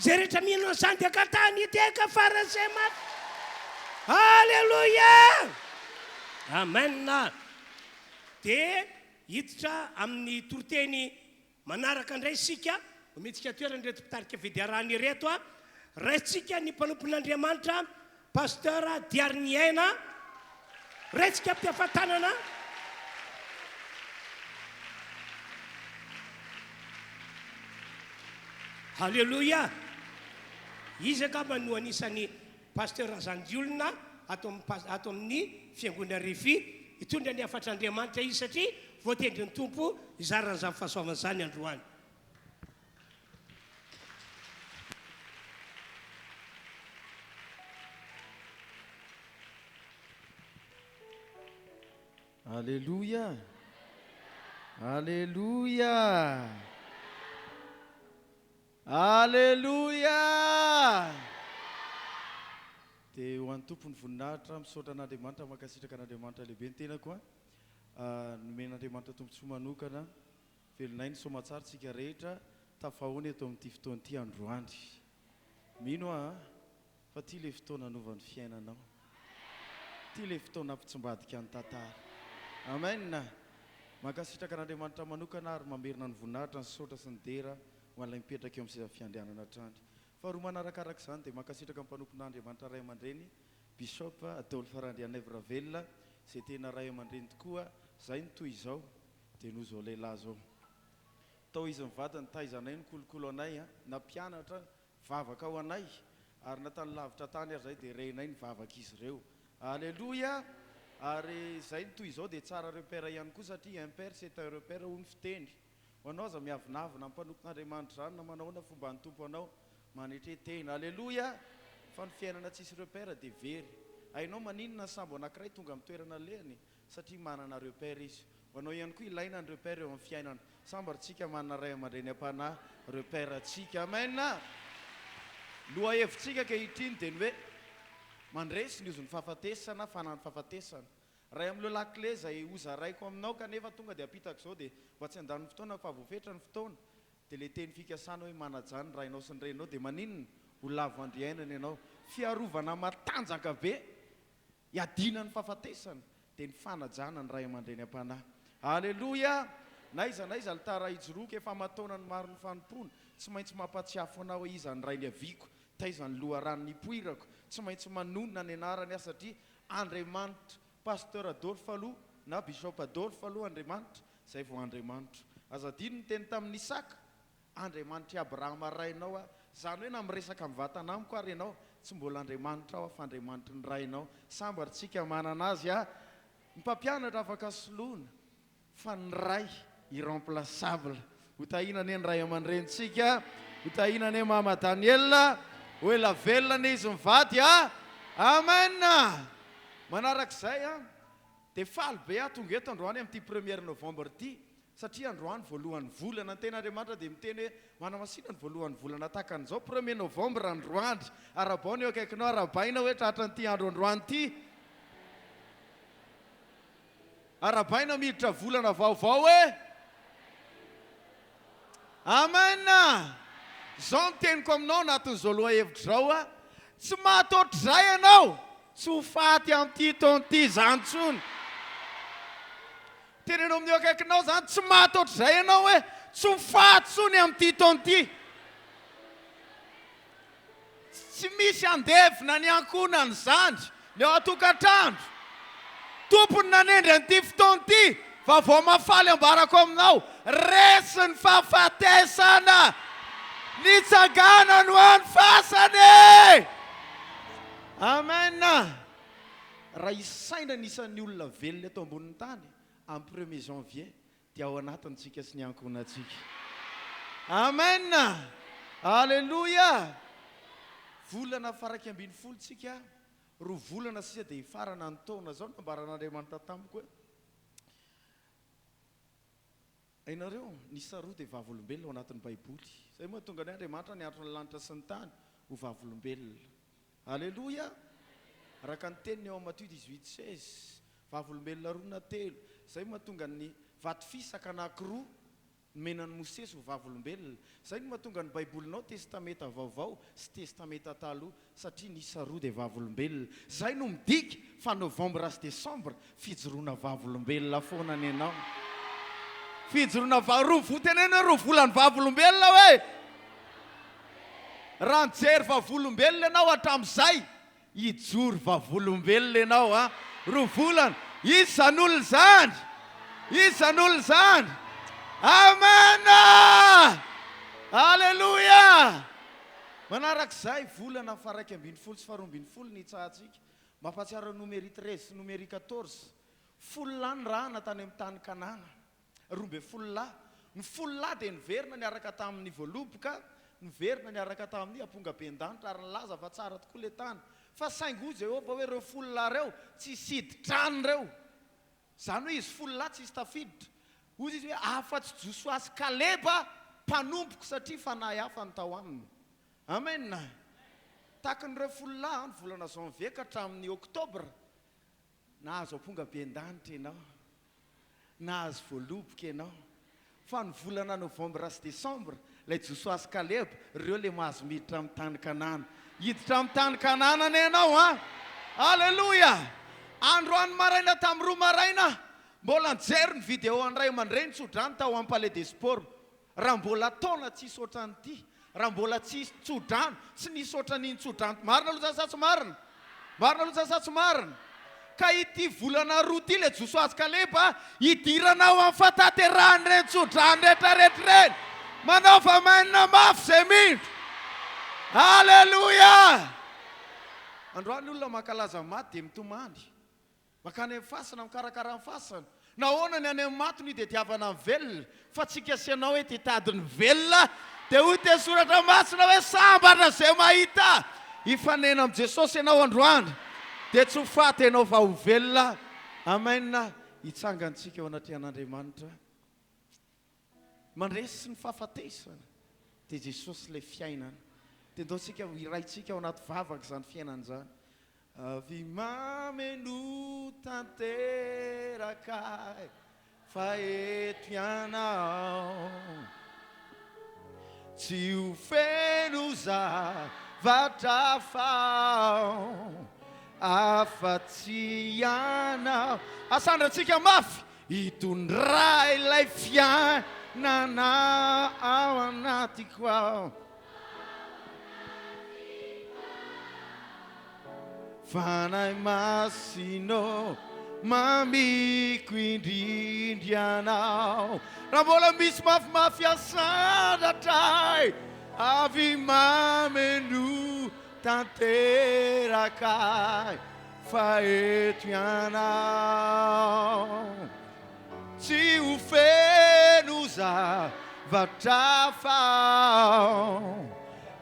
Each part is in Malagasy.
Izay rehetra mino an'izany dia angatahany hitehaka faran'izay mafy. Aleloia! Amen! Dia hiditra amin'ny toriteny manaraka indray isika. Omentsika toerana ireto mpitarika fiderana ireto. Raisintsika ny mpanompon'Andriamanitra Pasteur Diariniaina. Raintsika am-piafatanana. Alléluia! Izy angamba no anisan'ny Pasteur Razandiolona ato amin'ny ato amin'ny Fiangonana Refi. Hitondra ny hafatr'Andriamanitra izy satria voatendrin'ny Tompo hizara an'izany fahasoavana izany androany. Aleloia! Aleloia! Aleloia! Dia ho an'ny Tompo ny voninahitra, misaotra an'Andriamanitra, mankasitraka an'Andriamanitra lehibe ny tenako a. Nomen'Andriamanitra tombontsoa manokana, velonay ny soamatsara tsika rehetra, tafahoana eto amin'ity fotoana ity androany. Mino aho a. Fa ty le fotoana hanova ny fiainanao. Ty le fotoana hampitsimbadika ny tantara. Amen! Mankasitraka an'Andriamanitra manokana ary mamerina ny voninahitra, ny saotra sy ny dera ho an'ilay mipetraka eo amin'ny seza fiandrianana hatrany. Faharoa manarakaraka izany dia mankasitraka ny mpanompon'Andriamanitra ray aman-dreny Bishop Adolphe Randrianaivo Ravelona izay tena ray aman-dreny tokoa, zay no toy izao dia noho izao lehilahy izao. Tao izy mivady nitaiza anay nikolokolo anay, nampianatra Vavaka ho anay, ary na tany lavitra tany ary zay dia renay ny vavak'izy ireo. Aleloia! Ary izay ny toy izao dia tsara repère ihany koa satria un père c'est un repère hoy ny fiteny. Ho anao aza miavonavona amin'ny mpanompon'Andriamanitra izany na manao ahoana fomban'ny Tompo anao, manetre tena. Aleloia! Fa ny fiainana tsisy repère dia very. Hainao maninona ny sambo anankiray tonga amin'ny toerana alehany? Satria manana repère izy. Ho anao ihany koa ilaina ny repère eo amin'ny fiainana. Sambatra tsika manana ray aman-dreny am-panahy repère antsika. Amen! Lohahevitsika ankehitriny dia ny hoe mandresy ny ozon'ny fahafatesana, fanan'ny fahafatesana. Iray amin'ireo lakile izay hozaraiko aminao kanefa tonga dia ampitako izao dia mba tsy handany ny fotoana fa voafetra ny fotoana dia ilay teny fikasana hoe manajà ny rainao sy ny reninao dia maninona? Ho lavo andro iainana ianao. Fiarovana matanjaka be Iadiana ny fahafatesana dia ny fanajana ny ray aman-dreny am-panahy. Aleloia! Na aiza na aiza alitara ijoroako efa aman-taonany maro ny fanompoana, tsy maintsy mampahatsiahy foana aho hoe iza ny ray niaviako, taiza ny loharano nipoirako, tsy maintsy manonona ny anarany aho satria Andriamanitra, Pasteur Adolphe aloha na Bishop Adolphe aloha Andriamanitra, izay vao Andriamanitro. Aza adino ny teny tamin'i Isaka, Andriamanitr'i Abrahama rainao aho. Izany hoe na miresaka mivantana amiko ary ianao, tsy mbola Andriamanitrao aho fa Andriamanitry ny rainao. Sambatra isika manana Azy a! Ny mpampianatra afaka soloina fa ny ray irremplaçable. Ho tahiana anie ny ray aman-drenintsika, ho tahiana anie Mama Daniel, ho ela velona anie izy mivady a! Amen! Manarak'izay a, dia faly be aho tonga eto androany amin'ity première novembre ity Satria androany voalohan'ny volana, ny tenin'Andriamanitra dia miteny hoe manamasina ny voalohan'ny volana tahaka an'izao, premier novembre androany. Arahabao ny eo akaikinao, arahabaina hoe tratran'ity andro androany ity. Arahabaina miditra volana vaovao hoe. Amen! Izao no teniko aminao anatin'izao lohahevitra izao a, tsy maty ohatr'izay ianao, tsy ho faty amin'ity taona ity izany intsony. Teneno amin'ny eo akaikinao izany, tsy maty ohatr'izay ianao hoe tsy ho faty intsony amin'ity taona ity. Tsy misy handevina ny ankohonany izany, ny ao an-tokantrano. Tompony nanendry an'ity fotoana ity, vaovao mahafaly ambarako aminao, resy ny fahafatesana, nitsangana no any fasana e! Amen! Raha isaina ny isan'ny olona velona eto ambonin'ny tany amin'ny premier janvier dia ao anatiny tsika sy ny ankohonantsika. Amen! Aleloia! Volana faha-11 tsika, roa volana sisa dia hifarana ny taona. Izao no nambaran'Andriamanitra tamiko hoe, Hainareo, ny isa roa dia vavolombelona ao anatin'ny Baiboly. Izay no mahatonga ny hoe Andriamanitra niantso ny lanitra sy ny tany ho vavolombelona. Aleloia! Araka ny teniny ao amin'ny Matio 18, 16, vavolombelona roa na telo. Izay no mahatonga ny vato fisaka anankiroa. Nomena an'i Mosesy ho vavolombelona. Izay no mahatonga ny Baibolinao Testamenta Vaovao sy Testamenta Taloha, satria ny isa roa dia vavolombelona. Izay no midika fa Novambra sy Desambra, fijoroana vavolombelona foana ny anao. Fijoroana va, roa vo, teneno hoe roa volan'ny vavolombelona hoe! Raha nijery vavolombelona ianao hatramin'izay, Hijoro vavolombelona ianao a! Roa volana! Iza izany olona izany? Iza izany olona izany? Amen! Aleloia! Manarak'izay, volana faha-11 sy faha-12 ny hitsahantsika. Mampahatsiaro an'i Nomery treize sy Nomery quatorze. Folo lahy nirahana tany amin'ny tany Kanana. 12 lahy. Ny folo lahy dia niverina niaraka tamin'ny voaloboka, niverina niaraka tamin'ny ampongabendanitra ary nilaza fa tsara tokoa ilay tany. Fa saingy hoy Jehovah hoe ireo folo lahy ireo tsy hisy hiditra any ireo. Izany hoe izy folo lahy tsy hisy tafiditra. Hoy izy hoe afa-tsy Josoa sy Kaleba mpanompoko satria fanahy hafa no tao aminy. Amen! Takin'ireo folo lahy ny volana janvier ka hatramin'ny oktobra, nahazo ampongabendanitra ianao. Nahazo voaloboka ianao. Fa ny volana novambra sy desambra, ilay Josoa sy Kaleba, ireo ilay mahazo miditra amin'ny tany Kanana. Hiditra amin'ny tany Kanana anie ianao an! Aleloia! Androany maraina tamin'ny roa maraina, mbola nijery ny vidéo an'ny ray aman-dreny tso-drano tao amin'ny Palais des Sports. Raha mbola taona tsisy ohatran'ity, raha mbola tsisy tso-drano, tsy nisy ohatran'iny tso-drano, marina aloha zany sa tsy marina? Marina aloha zany sa tsy marina? Ka ity volana roa ity ilay Josoa sy Kaleba hidiranao amin'ny fahatanterahan'ireny tso-drano rehetra rehetra ireny. Manaova amen mafy izay mino. Aleloia! Androany ny olona mankalaza maty dia mitomany. Mankany amin'ny fasana, mikarakara ny fasana. Nahoana ny any amin'ny maty no idediavana ny velona, fa tsika sy ianao eto hitady ny velona? Dia hoy teny soratra masina hoe sambatra izay mahita. Hifanena amin'i Jesosy ianao androany, dia tsy ho faty ianao fa ho velona. Amen. Hitsangantsika eo anatrehan'Andriamanitra. Mandresy ny fahafatesana, dia Jesosy ilay fiainana. Dia ndao tsika ho iraintsika ao anaty vavaka izany fiainana izany. Avy mameno tanteraka ahy fa eto ianao. Tsy ho feno zavatra hafa aho afa-tsy ianao. Asandratsika mafy hitondra ilay fiainana ao anatiko ao. Fanahy Masina ô, mamiko indrindra Ianao. Raha mbola misy mafimafy asandratra ahy, avy mameno tanteraka ahy, fa eto Ianao. Tsy ho feno zavatra hafa aho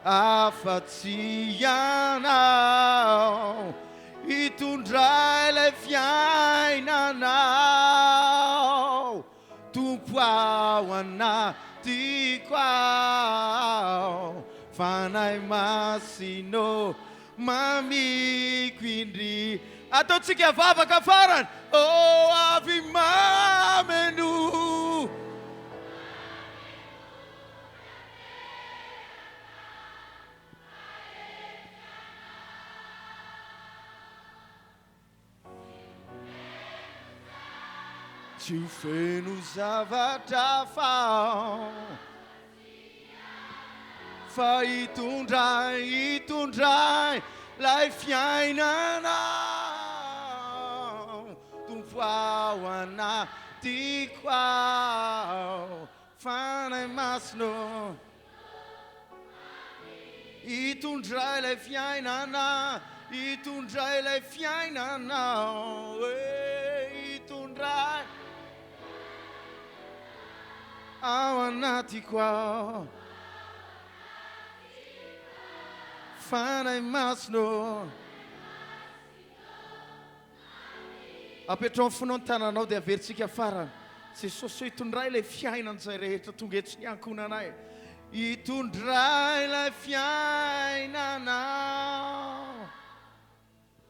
afa-tsy ianao hitondra ilay fiainanao Tompo ao anatiko ao Fanahy Masina ô Mamiko indri. Ataontsika vavaka farany. Oh avy mameno. Tsy ho feno zavatra hafa Fa hitondra, hitondra ilay fiainana Tompo ao anatiko ao Fanahy Masina ô Hitondra ilay fiainana, hitondra ilay fiainana eh, hitondra ao anatiko ao. Fanahy Masina ô. Apetraho ny fonao ny tananao dia averintsika farany. Jesosy ô itondray ilay fiainana izay rehetra tonga eto sy ny ankohonanay. Itondray ilay fiainana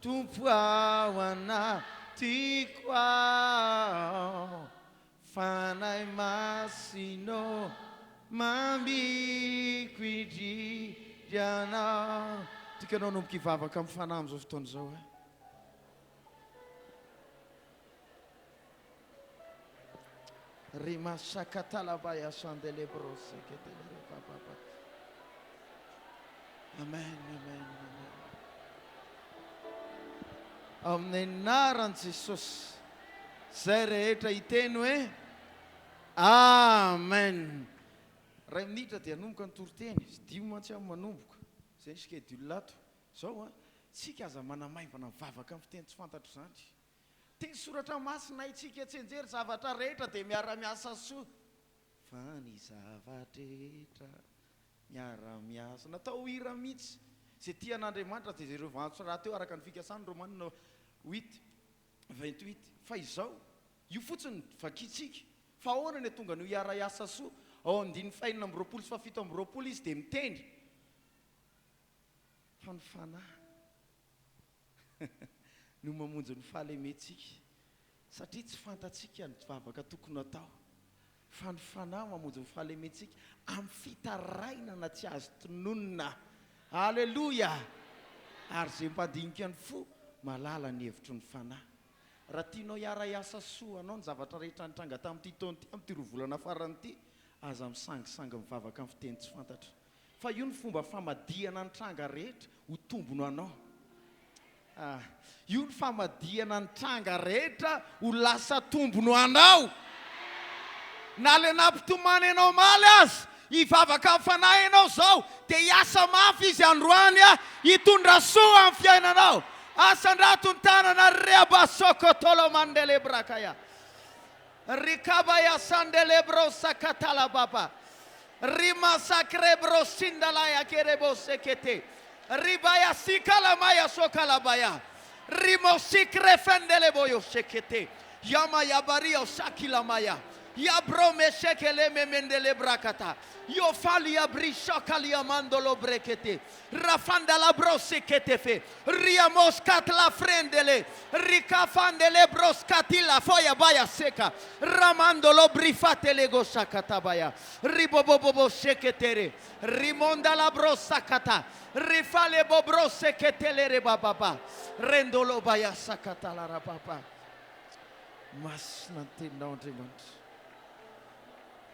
Tompo ao anatiko ao. Fanahy Masina ô, mamiko indrindra Anao. Tiako ianao hanomboka hivavaka amin'ny Fanahy amin'izao fotoana izao eh. Rima shakatalabaya shandelebro seketelere bababa. Amen, amen, amen. Amin'ny anaran'i Jesosy, izay rehetra hiteny hoe Amen. Iray minitra dia hanomboka ny toriteny. Dimy mantsy aho manomboka. Izay ny schedule ato. Izao an, tsika aza manamaivana mivavaka amin'ny fiteny tsy fantatra izany. Teny soratra masina haintsika tsianjery zavatra rehetra dia miara-miasa soa. Fa ny zava-drehetra miara-miasa. Natao ho hira mihitsy. Izay tia an'Andriamanitra dia izay ireo vantso rahateo araka ny fikasany Romana huit, 28. Fa izao, io fotsiny no vakintsika. Fa ahoana ny hahatonga an'io hiara-hiasa soa? Ao andininy fahenina amby roapolo sy fahafito amby roapolo izy dia miteny fa ny Fanahy no mamonjy ny fahalementsika, satria tsy fantatsika ny vavaka tokony hatao, fa ny Fanahy mamonjy ny fahalementsika amin'ny fitarainana tsy azo tononina. Aleloia! Ary izay mpandinika ny fo mahalala ny hevitry ny Fanahy. Raha tianao hiara-hiasa soa anao ny zavatra rehetra nitranga tamin'ity taona ity, amin'ity roa volana farany ity, aza misangisangy mivavaka amin'ny fiteny tsy fantatra. Fa io no fomba famadihana ny tranga rehetra ho tombony ho anao. Ah, io no famadihana ny tranga rehetra ho lasa tombony ho anao. Na le nampitomany anao omaly aza, hivavaka amin'ny fanahy ianao izao, dia hiasa mafy izy androany hitondra soa amin'ny fiainanao. Asandrato ny tanana ry Reabasokotolomandelebrakaia. Rikabaya sandelebro sakatalababa Rimasakrebro sindalaya kerebo sekete Ribaya sikalamaya sokalabaya Rimosikrefendeleboyo sekete Yamayabario sakilamaya Yabro meshekele memendelebrakata Yofalia brishakalia mandolo brekete Rafandalabro seketefe Riamos katla frendele Rikafandele bros katila foya baya seka Ramandolo brifatele go sakatabaya Ribobobobo seketere Rimondala bros sakata Rifale bobro seketele rebababa Rendolo baya sakatala rababa Masina ny teninao Andriamanitra.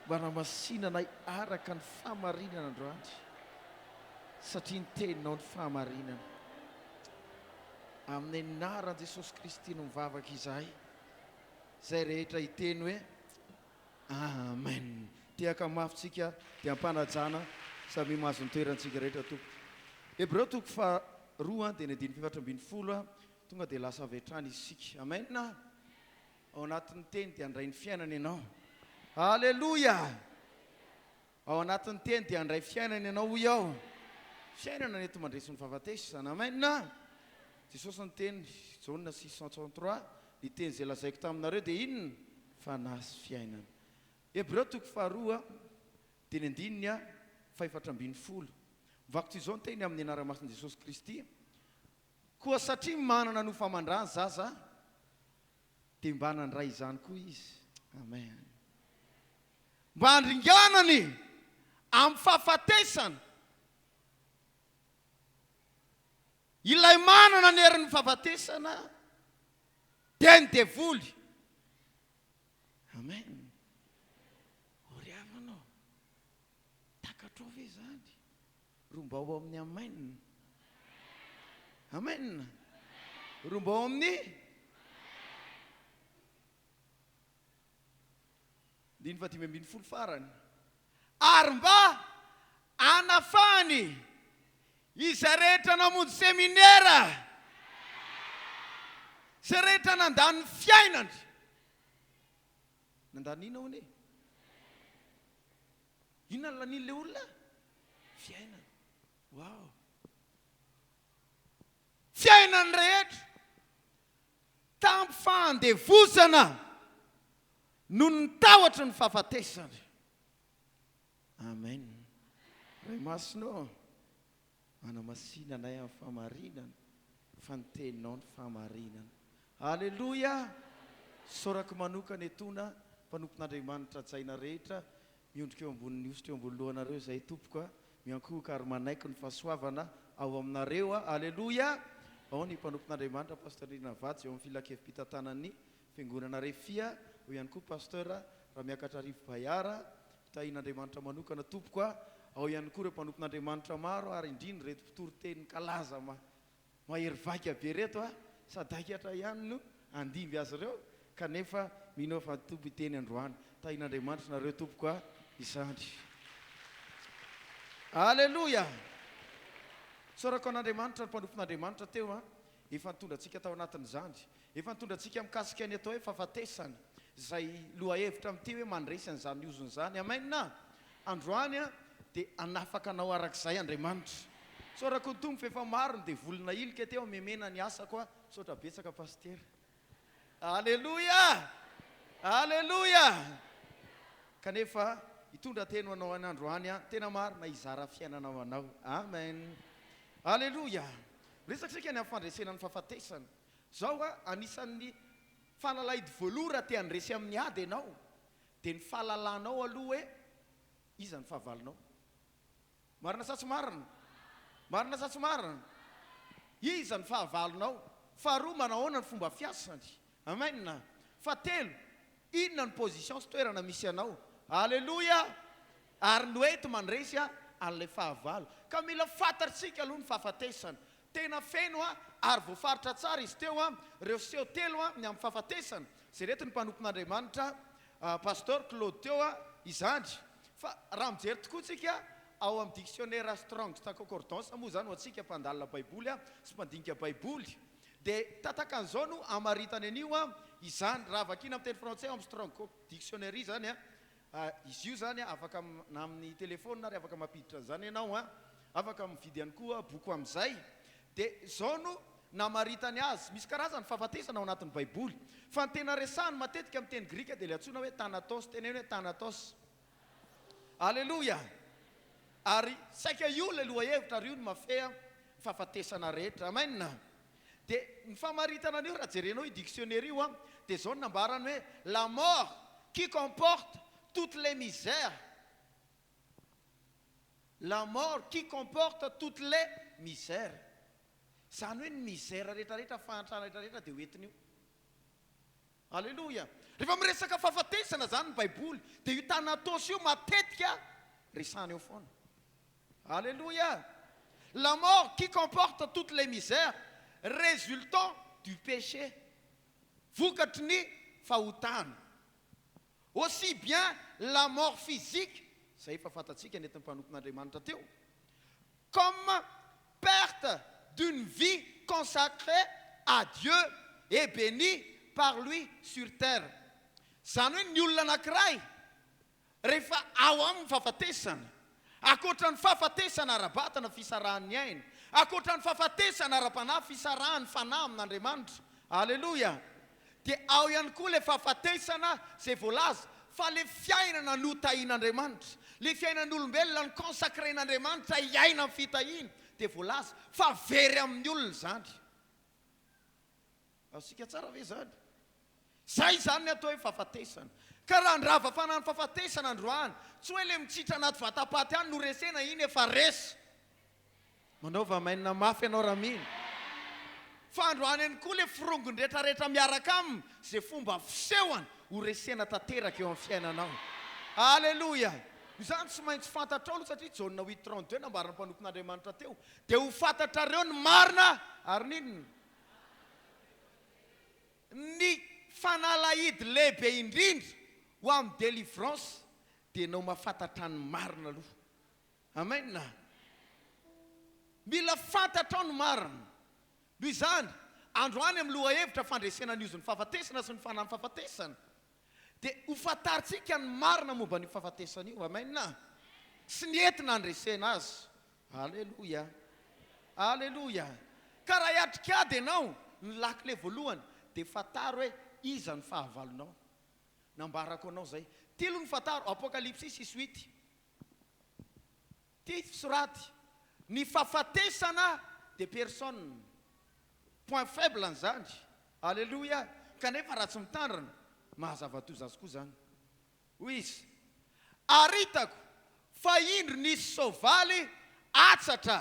Mba hanamasinana araka ny fahamarinana androany. Satria ny teninao ny fahamarinana. Amin'ny anaran'i Jesosy Kristy no mivavaka izahay. Izay rehetra hiteny hoe Amen. Tehaka mafy tsika dia ampanajana samia mahazo ny toerantsika rehetra tompoko. Hebreo toko faha roa dia ny andininy faha 14 tonga dia lasa avy hatrany isika. Amen. Ao anatin'ny teny dia handray ny fiainana ianao. Aleloia! Ao anatin'ny teny dia handray fiainana ianao hoy aho. Fiainana ny eto mandresy ny fahafatesana. Amen! Jesosy niteny, Jaona 603, ny teny izay lazaiko taminareo dia inona? Fanahy sy fiainana. Hebreo toko faharoa dia ny andininy faha-14. Mivaky toy izao ny teny amin'ny anara-masin'i Jesosy Kristy, Koa satria manana nofo aman-dra ny zaza, dia mba nandray izany koa izy. Amen. Mba handringanany amin'ny fahafatesana ilay manana ny herin'ny fahafatesana, dia ny devoly. Amen. O ry havana ô, takatrao ve izany? Rombao amin'ny amen. Amen. Rombao amin'ny Andininy faha-15 farany. Ary mba hanafahany izay rehetra namonjy seminera, izay rehetra nandany ny fiainany. Nandany inona hono e? Inona no lanian'ilay olona? Fiainana. Wow! Fiainany rehetra. Tamin'ny fahandevozana noho ny tahotry ny fahafatesana. Amen. Ray Masina ô, manamasina anay amin'ny fahamarinana, fa ny Teninao ny fahamarinana. Aleloia! Isaorako manokana etoana. Mpanompon'Andriamanitra hajaina rehetra, miondrika eo ambonin'ny hosotra eo ambony lohanareo izahay tompoko a, miankohoka ary manaiky ny fahasoavana ao aminareo a, Aleloia! Ao ny mpanompon'Andriamanitra Pasteur Nirina Vatsy eo amin'ny filankevi-pitantanan'ny Fiangonana Refia, eo ihany koa Pasteur Ramiakatrarivo Bayard, Tahin'Andriamanitra manokana tompoko a, ao ihany koa ireo mpanompon'Andriamanitra maro ary indrindra ireto mpitory teny kalaza ma mahery vaika be ireto a, sadaikatra ihany no handimby azy ireo kanefa mino aho fa ny Tompo hiteny androany. Tahin'Andriamanitra nareo tompoko a, izany. Aleloia! Tsaorako an'Andriamanitra ny mpanompon'Andriamanitra teo a, efa nitondra antsika tao anatin'izany. Efa nitondra antsika mikasika ny atao hoe fahafatesana, izay lohahevitra amin'ity hoe mandresy an'izany ozona izany. Amen! Androany dia hanafaka anao arak'izay Andriamanitra. Tsaorako ny Tompo fa efa maro ny devoly nahilika teo hamemena ny asako aho. Misaotra betsaka Pasitera. Aleloia! Aleloia! Kanefa hitondra teny ho anao any androany aho, tena marina, hizara fiainana ho anao. Amen! Aleloia! Miresaka isika ny amin'ny fandresena ny fahafatesana. Zao a, anisan'ny fanalahidy voaloha raha te handresy amin'ny ady ianao dia ny fahalalanao aloha hoe iza ny fahavalonao. Marina sa tsy marina? Marina sa tsy marina? Iza ny fahavalonao? Faharoa, manahoana ny fomba fiasany? Amen. Fahatelo, inona ny position sy toerana misy anao? Aleloia! Ary ny hoe enti-mandresy an'ilay fahavalo. Ka mila fantatsika aloha ny fahafatesana. Tena feno ary voafaritra tsara izy teo ireo seho telo ny amin'ny fahafatesana. Izay reto ny mpanompon'Andriamanitra Pasteur Claude teo izany. Fa raha mijery tokoa tsika ao amin'ny dictionnaire Strong's Concordance moa izany ho antsika mpandalina baiboly sy mpandinika baiboly dia tatakan'izao no amaritany an'io izany. Raha vakiana amin'ny teny frantsay ao amin'ny Strong Dictionary izany Izy io izany afaka na amin'ny telephone ary afaka mampiditra an'izany ianao an, afaka mividy ihany koa boky amin'izay. Dia izao no namaritany azy, misy karazany fahafatesana ao anatin'ny baiboly, fa ny tena resahany matetika amin'ny teny grika dia ilay antsoina hoe thanatos, teneno hoe thanatos. Aleloia! Ary saika io ilay lohahevitra ary io no mafehy ny fahafatesana rehetra. Amen! Dia ny famaritana an'io raha jerenao io dictionnaire io an, dia izao no nambarany hoe la mort qui comporte toutes les misères, la mort qui comporte toutes les misères, izany hoe ny misère rehetrarehetra, fahantrana rehetrarehetra dia ho entin'io. Aleloia! Rehefa miresaka fahafatesana izany ny Baiboly, dia io Thanatos io matetika resahana eo foana. Aleloia! La mort qui comporte toutes les misères résultant du péché, vokatry ny fahotana. Aussi bien la mort physique, izay efa fantatsika nentin'ny mpanompon'Andriamanitra teo, comme perte d'une vie consacrée à Dieu et bénie par lui sur terre. Izany hoe ny olona anankiray rehefa ao aminy ny fahafatesana, ankoatra ny fahafatesana ara-batana, fisarahan'ny aina, ankoatra ny fahafatesana ara-panahy, fisarahan'ny fanahy amin'Andriamanitra, Aleloia! Dia ao ihany koa ilay fahafatesana izay voalaza fa ilay fiainana notahian'Andriamanitra, ilay fiainan'olombelona ni-consacrer-n'Andriamanitra hiaina amin'ny fitahiana, dia voalaza fa very amin'ny olona izany. Azontsika tsara ve izany? Izay izany ny atao hoe fahafatesana. Ka raha handrava fanahy ny fahafatesana androany, tsy hoe ilay mitsitra anaty vatapaty any no resena, iny efa resy. Manaova amen mafy ianao raha mino. Fa androany ihany koa ilay forongony retraretra miaraka aminy, izay fomba fisehony ho resena tanteraka eo amin'ny fiainanao. Aleloia! Izany tsy maintsy fantatrao aloha satria Jaona huit 32 nambaran'ny mpanompon'Andriamanitra teo, dia ho fantatrareo ny marina ary ny inona? Ny fanalahidy lehibe indrindra ho amin'ny délivrance dia ianao mahafantatra ny marina aloha. Amen! Mila fantatrao ny marina. Noho izany, androany amin'ny lohahevitra fandresena ny ozon'ny fahafatesana sy ny fanahin'ny fahafatesana, dia ho fantarintsika ny marina momba an'io fahafatesana io. Amen! Sy ny entina handresena azy. Aleloia! Aleloia! Ka raha hiatrika ady ianao, ny lakile voalohany dia fantaro hoe iza ny fahavalonao. Nambarako anao izay. Telo ny fantaro, Apokalypsy 6:8. Ty soraty, ny fahafatesana dia personne, point faible an'izany, aleloia, kanefa raha tsy mitandrina, mahazava-doza azy koa izany. Hoy izy, Ary hitako fa indro nisy soavaly atsatra,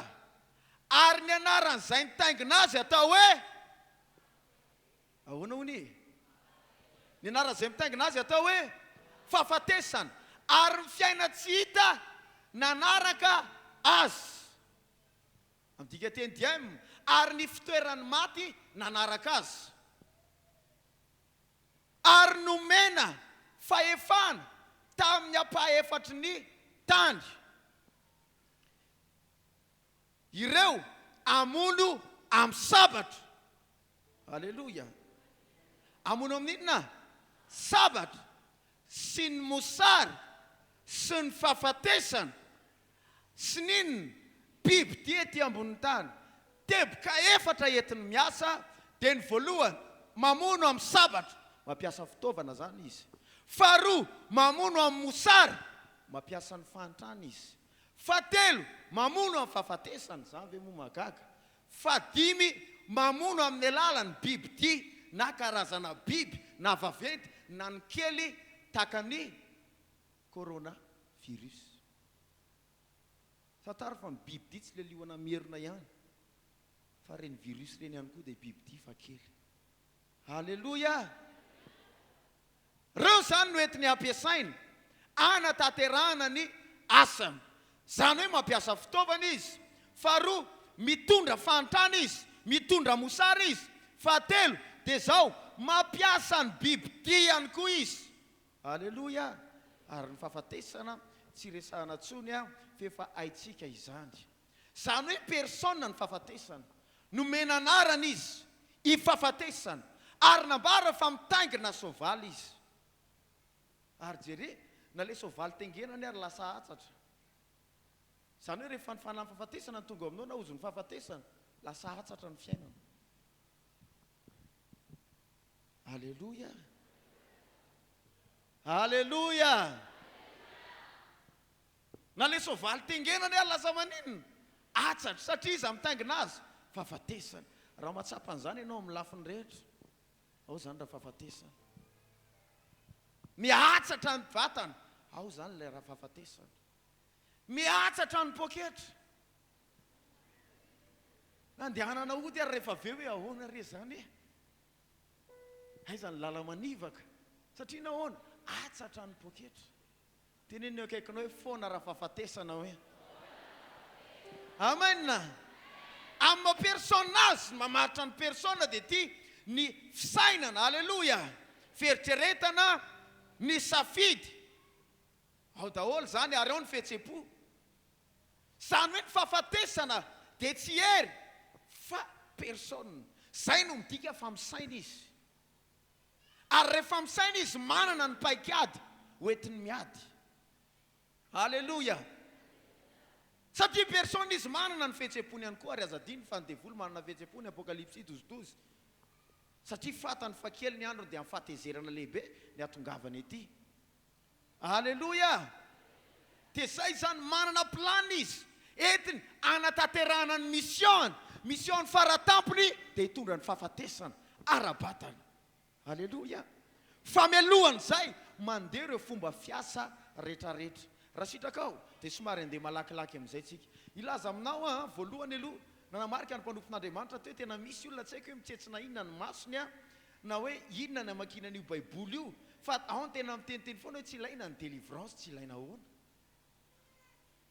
ary ny anaran'izay nitaingina azy atao hoe, ahoana hono e? Ny anaran'izay mitaingina azy atao hoe, Fahafatesana, ary ny fiainan-tsy hita nanaraka azy. Amin'ny dikanteny diem, ary ny fitoeran'ny maty nanaraka azy. Ary nomena fahefana tamin'ny ampahefatry ny tany ireo hamono amin'ny sabatra. Aleloia! Hamono amin'ny inona? Sabatra sy ny mosary sy ny fahafatesana sy ny inona? Bibidia ety ambonin'ny tany. Teboka efatra entiny miasa dia ny voalohany, mamono amin'ny sabatra, mampiasa fitaovana izany izy. Faharoa, mamono amin'ny mosary, mampiasa ny fahantrana izy. Fahatelo, mamono amin'ny fahafatesana, izany ve moa mahagaga? Fahadimy, mamono amin'ny alalan'ny bibidia na karazana biby na vaventy na ny kely tahaka ny corona virus. Fantaro fa ny bibidia tsy le liona mierona ihany fa reny virus reny ihany koa dia bibidia fa kely. Aleloia! Reo zany no entiny ampiasaina anatanterahana ny asany. Zany hoe mampiasa fitaovana izy. Faharoa, mitondra fahantrana izy, mitondra mosary izy. Fahatelo, dia zao, mampiasa ny bibidia ihany koa izy. Aleloia! Ary ny fahafatesana tsy resahana tsony an, f'efa haintsika izany. Zany hoe personne ny fahafatesana. Nomena anarana izy, i fahafatesana, ary nambara fa mitaingina soavaly izy. Ary jere, na le soavaly tengenany ary lasa hatsatra. Zany hoe rehefa ny fanahin'ny fahafatesana no tonga ao aminao na ozon'ny fahafatesana, lasa hatsatra ny fiainana. Aleloia! Aleloia! Na le soavaly tengenany ary lasa maninona? Atsatra, satria iza mitaingina azy? Fahafatesana. Raha mahatsapa an'izany ianao amin'ny lafiny rehetra, ao izany rafahafatesana. Mihatsatra ny vatana, ao izany ilay rafahafatesana. Mihatsatra ny poketra. Nandehanana hody ary rehefa avy eo hoe ahoana re izany e? Aiza ny lala-manivaka? Satria nahoana? Atsatra ny poketra. Teneno ny eo akaikinao hoe foana rafahafatesana hoe. Amen! Amin'ny maha personne azy, ny mamaritra ny personne dia ity, ny fisainana, aleloia, fieritreretana, ny safidy. Ao daholo izany ary ao ny fihetsem-po. Izany hoe ny fahafatesana dia tsy hery fa personne. Izay no midika fa misaina izy. Ary rehefa misaina izy manana ny paikady ho entiny miady. Aleloia! Satria personne izy manana ny fihetsem-pony ihany koa ary aza adino fa ny devoly manana fihetsem-pony, Apokalypsy 12 12. Satria fantany fa kely ny androny dia amin'ny fahatezerana lehibe ny hatongavany ety. Aleloia! Dia zay izany, manana plan izy, entiny hanatanterahana ny mission-ny, mission-ny faratampony dia hitondra ny fahafatesana ara-batana. Aleloia! Fa mialohan'izay, mandeha ireo fomba fiasa retraretra. Raha sitrakao, dia somary handeha malakilaky amin'izay tsika. Hilaza aminao aho, voalohany aloha, nanamarika ny mpanompon'Andriamanitra teo, tena misy olona tsy haiko hoe mitsetsina inona ny masony an, Na hoe inona ny hamakiana an'io baiboly io fa ao ny tena miteniteny foana hoe tsy ilaina ny délivrance, tsy ilaina ahoana?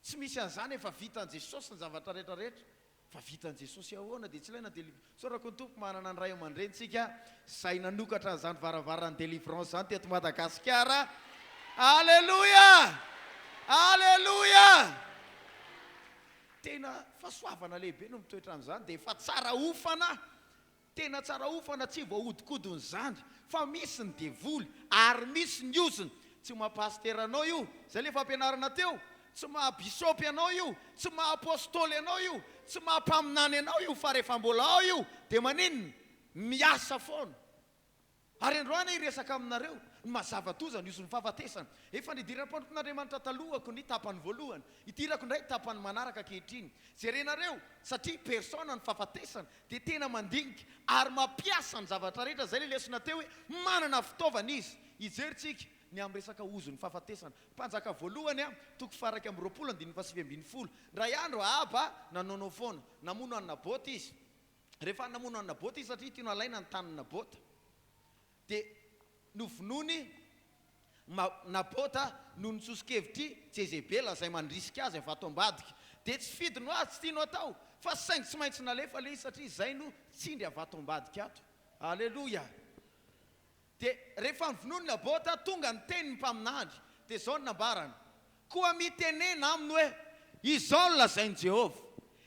Tsy misy an'izany efa vitan'i Jesosy ny zavatra rehetra rehetra fa vitan'i Jesosy ahoana dia tsy ilaina délivrance. Isaorako ny Tompo manana ny ray aman-dreny tsika izay nanokatra an'izany varavaran'ny délivrance izany teto Madagasikara. Aleloia! Aleloia! Tena fahasoavana lehibe no mitoetra amin'izany dia efa tsara hofana. Tena tsara hofana tsy voahodinkodiny zany fa misy ny devoly ary misy ny ozona, tsy maha pasitera anao io, zay le fampianarana teo, tsy maha bisopy anao io, tsy maha apostoly anao io, tsy maha mpaminany anao io fa rehefa mbola ao io de maninona? Miasa foana. Ary androany aho hiresaka aminareo ny maha zava-doza ny ozon'ny fahafatesana. Efa nidiran'ny mpanompon'Andriamanitra talohako ny tapany voalohany. Hidirako indray tapany manaraka ankehitriny. Jerenareo, satria persona ny fahafatesana, dia tena mandinika ary mampiasa ny zavatra rehetra. Izay ilay lesona teo hoe manana fitaovana izy. Hijery tsika. Ny amin'ny resaka ozon'ny fahafatesana. Mpanjaka voalohany, toko faha-21 andininy faha-19. Indray andro Ahaba nanaonao foana. Namono an'i Nabota izy. Rehefa namono an'i Nabota izy satria tiany halaina ny tanin'i Nabota. Dia novonoiny Nabota noho ny soso-kevitr'i Jezebela izay mandrisika azy avy ato ambadika. Dia tsy fidiny ho azy, tsy tiany ho atao, fa saingy tsy maintsy nalefa ilay izy satria izay no tsindry avy ato ambadika ato. Aleloia! Dia rehefa novonoiny Nabota, tonga niteny ny mpaminany, dia izao no nambarany, Koa mitenena aminy hoe, 'Izao no lazain'i Jehovah,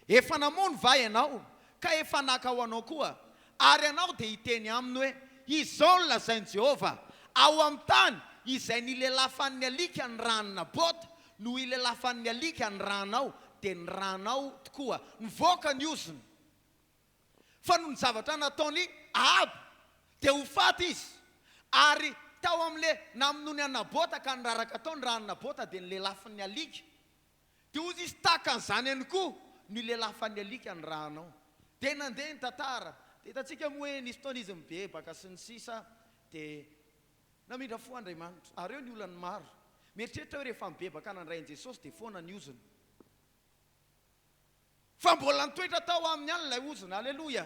Efa namono va ianao, ka efa naka ho anao koa? Ary ianao dia hiteny aminy hoe, 'Izao no lazain'i Jehovah, Ao amin'ny tany izay nilelafan'ny alika ny ran'i Nabota no hilelafan'ny alika ny ranao, dia ny ranao tokoa. Nivoaka ny ozona. Fa noho ny zavatra nataon'i Ahaba, dia ho faty izy. Ary tao amin'ilay namonoany an'i Nabota ka niraraka tao ny ran'i Nabota, dia nilelafin'ny alika. Dia hozy izy, Tahaka an'izany ihany koa no ilelafan'ny alika ny ranao. Dia nandeha ny tantara. Dia hitantsika moa hoe nisy fotoana izy nibebaka sy ny sisa, dia namindra fo Andriamanitra. Ary eo ny olan'ny maro. Mieritreritra hoe rehefa mibebaka nandray an'i Jesosy dia foana ny ozona. Fa mbola nitoetra tao aminy ihany ilay ozona. Aleloia!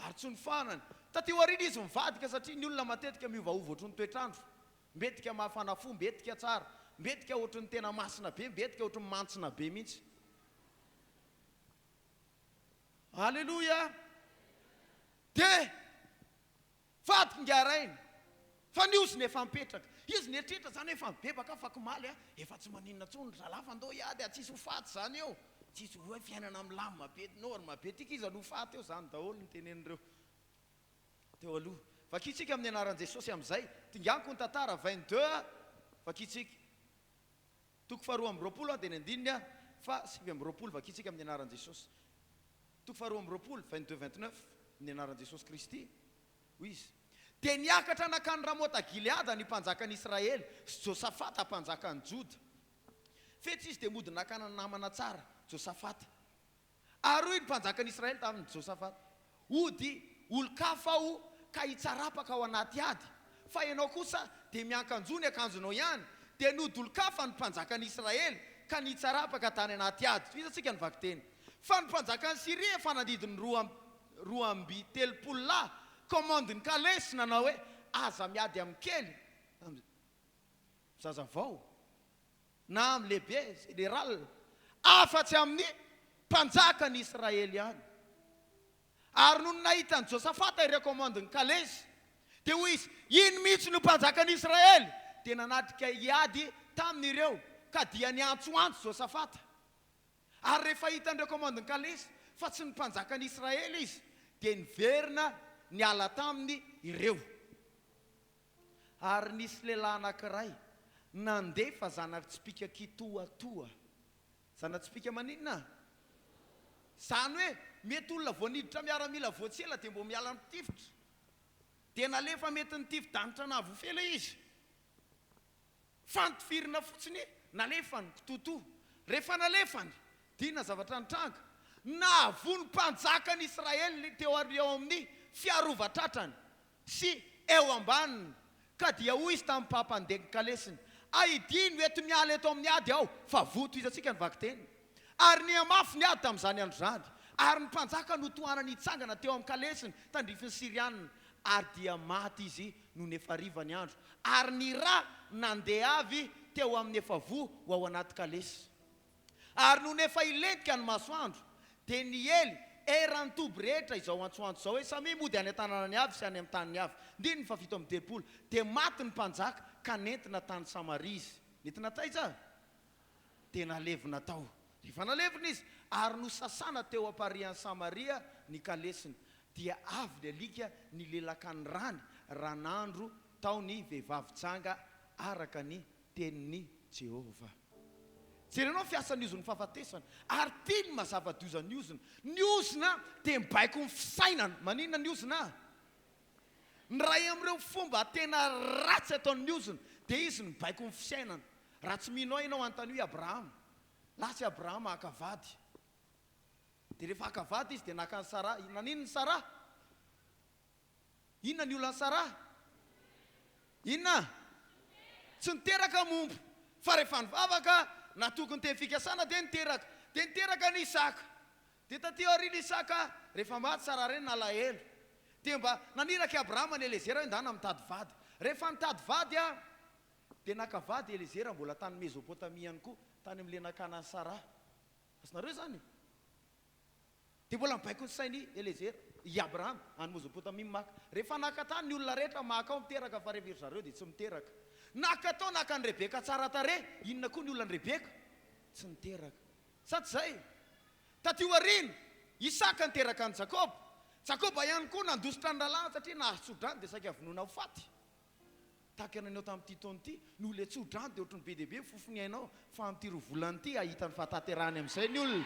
Ary tsy nofahanany. Taty aoriana izy nivadika satria ny olona matetika miovaova ohatry ny toetr'andro. Mbetika mafana fo, mbetika tsara, mbetika ohatry ny tena masina be, mbetika ohatry ny mantsina be mihitsy. Aleloia! Dia Vadiko ingahy rainy fa ny ozona efa mipetraka. Izy nieritreritra zany hoe efa mibebaka aho fakomaly a, efa tsy maninona tsony ry zalahy fa ndao hiady a, tsisy ho faty zany eo, tsisy hoe fiainana milamina be, norme be ty k'iza no ho faty eo, zany daholo ny tenenin'ireo teo aloha. Vakintsika amin'ny anaran'i Jesosy amin'izay, dinganiko ny tantara, 22 vakintsika. Toko faha 22 dia ny andininy faha 29 vakintsika amin'ny anaran'i Jesosy. Toko faha 22, 22, 29, amin'ny anaran'i Jesosy Kristy, hoy izy, Dia niakatra nankany Ramota Gileada ny mpanjakan'i Israely sy Josafata mpanjakan'i Joda. Fetsy izy dia mody nakana namana tsara, Josafata. Ary hoy ny mpanjakan'i Israely tamin'i Josafata, Hody olon-kafa aho ka hitsarapaka ao anaty ady, fa ianao kosa dia miankanjoa ny akanjonao ihany. Dia nody olon-kafa ny mpanjakan'i Israely ka nitsarapaka tany anaty ady. Tohizantsika ny vakiteny. Fa ny mpanjakan'i Syria efa nandidy ny 32 lahy komandin'ny kalesy nanao hoe, Aza miady amin'ny kely, amin'ny zazavao. na amin'ny lehibe, général, afa-tsy amin'ny mpanjakan'i Israely ihany. Ary nony nahita an'i Josafata ireo komandin'ny kalesy, dia hoy izy, Iny mihitsy no mpanjakan'i Israely! Dia nanatrika hiady taminy ireo, ka dia niantsoantso Josafata. Ary rehefa hitan'ireo komandin'ny kalesy fa tsy ny mpanjakan'i Israely izy, dia niverina niala taminy ireo. Ary nisy lehilahy anankiray nandefa zana-tsipìka kitoatoa. Zana-tsipìka maninona? Izany hoe mety olona vao niditra miaramila vao tsy ela dia mbô miala mitifitra. Dia nalefa mety nitifi-danitra nahavoa ilay izy. Fa nitifirina fotsiny nalefany kitoatoa. Rehefa nalefany, dia inona zavatra nitranga? Nahavoa ny mpanjakan'i Israely teo eo amin'ny fiarovan-tratrany. Sy eo ambaniny. Ka dia hoy izy tamin'ny mpampandeha ny kalesiny, Aidino eto miala eto amin'ny ady aho, fa voa tohizantsika ny vakiteny. Ary nihamafy ny ady tamin'izany andro izany, ary ny mpanjaka notohanany hitsangana teo amin'ny kalesiny tandrifin'ny Syriana, ary dia maty izy nony efa hariva ny andro, ary ny ra nandeha avy teo amin'ny efa voa ho ao anaty kalesy. Ary nony efa hilentika ny masoandro, dia niely eran'ny toby rehetra izao antsoantso izao hoe, Samia mody any an-tanànany avy sy any amin'ny taniny avy. Andininy faha-37. Dia maty ny mpanjaka, ka nentina tany Samaria izy. Nentina taiza? Dia nalevina tao. Rehefa nalevina izy, ary nosasana teo am-parihan'i Samaria ny kalesiny, dia avy ny alika nilelaka ny rany, raha nandro tao ny vehivavy janga araka ny Tenin'i Jehovah. Jerenao ny fiasan'ny ozon'ny fahafatesana, ary tia ny maha-zava-doza ny ozona. Ny ozona dia mibaiko ny fisainana. Maninona ny ozona? Ny iray amin'ireo fomba tena ratsy ataon'ny ozona dia izy mibaiko ny fisainana. Raha tsy mino ahy ianao, anontanio i Abrahama. Lasa i Abrahama haka vady. Dia rehefa haka vady izy dia naka an'i Saraha. Naninona i Saraha? Inona ny olan'i Sarah? Inona? Tsy niteraka momba. Fa rehefa nivavaka, natoky ny teny fikasana dia niteraka. Dia niteraka an'i Isaka. Dia taty aoriana Isaka, rehefa maty Sara reniny nalahelo. Dia mba naniraka i Abrahama an'i Elezera hoe ndana mitady vady. Rehefa nitady vady dia naka vady i Elezera mbola tany Mezopotamia ihany koa, tany amin'ilay nakana an'i Saraha. Azonareo izany? Dia mbola mibaiko ny sain'i Elezera, i Abrahama, any Mezopotamia maka. Rehefa naka tany ny olona rehetra maka ao miteraka fa rehefa ry zareo dia tsy miteraka. Naka tao naka an'i Rebeka tsara tarehy, inona koa ny olan'i Rebeka? Tsy niteraka. Sa tsy izay? Taty aoriana, Isaka niteraka an'i Jakoba. Jakoba ihany koa nandositra ny rahalahiny satria nahazo tso-drano dia saika vonoina ho faty. Tahaka ny anao tamin'ity taona ity, noho ilay tso-drano dia ohatry ny be dia be ny fofon'ny ainao, fa amin'ity roa volana ity hahita ny fahatanterahany amin'izay ny olona.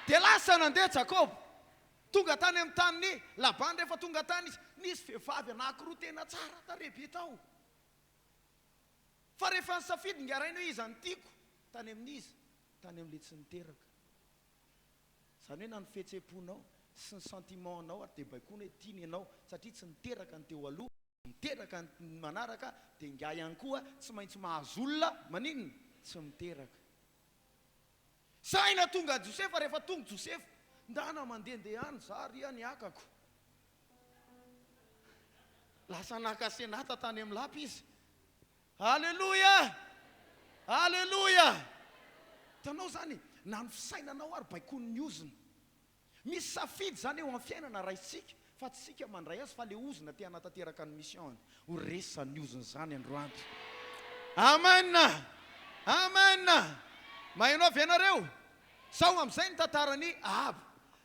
Dia lasa nandeha Jakoba. Tonga tany amin'ny tanin'i Labana. Rehefa tonga tany izy, nisy vehivavy anankiroa tena tsara tarehy be tao. Fa rehefa nisafidy ingarainy hoe iza no tiako, tany amin'iza? Tany amin'ilay tsy niteraka. Izany hoe na ny fihetseham-ponao sy ny sentiment-nao ary dia baikoina hoe tiany ianao satria tsy niteraka ny teo aloha, miteraka ny manaraka dia ingahy ihany koa tsy maintsy mahazo olona maninona? Tsy miteraka. Saina tonga Josefa, rehefa tonga Josefa, ndana mandehandeha any za ry a ny akako. Lasa naka senata tany amin'ny lapa izy. Aleloia! Aleloia! Hitanao izany, na ny fisainanao ary baikoin'ny ozona. Misy safidy izany eo amin'ny fiainana raisintsika, fa tsy isika mandray azy fa le ozona te hanatanteraka ny mission-ny. Ho resy izany ozona izany androany. Amen! Amen! Maheno ahy ve nareo? Zao amin'izay ny tantaran'i Ahaba.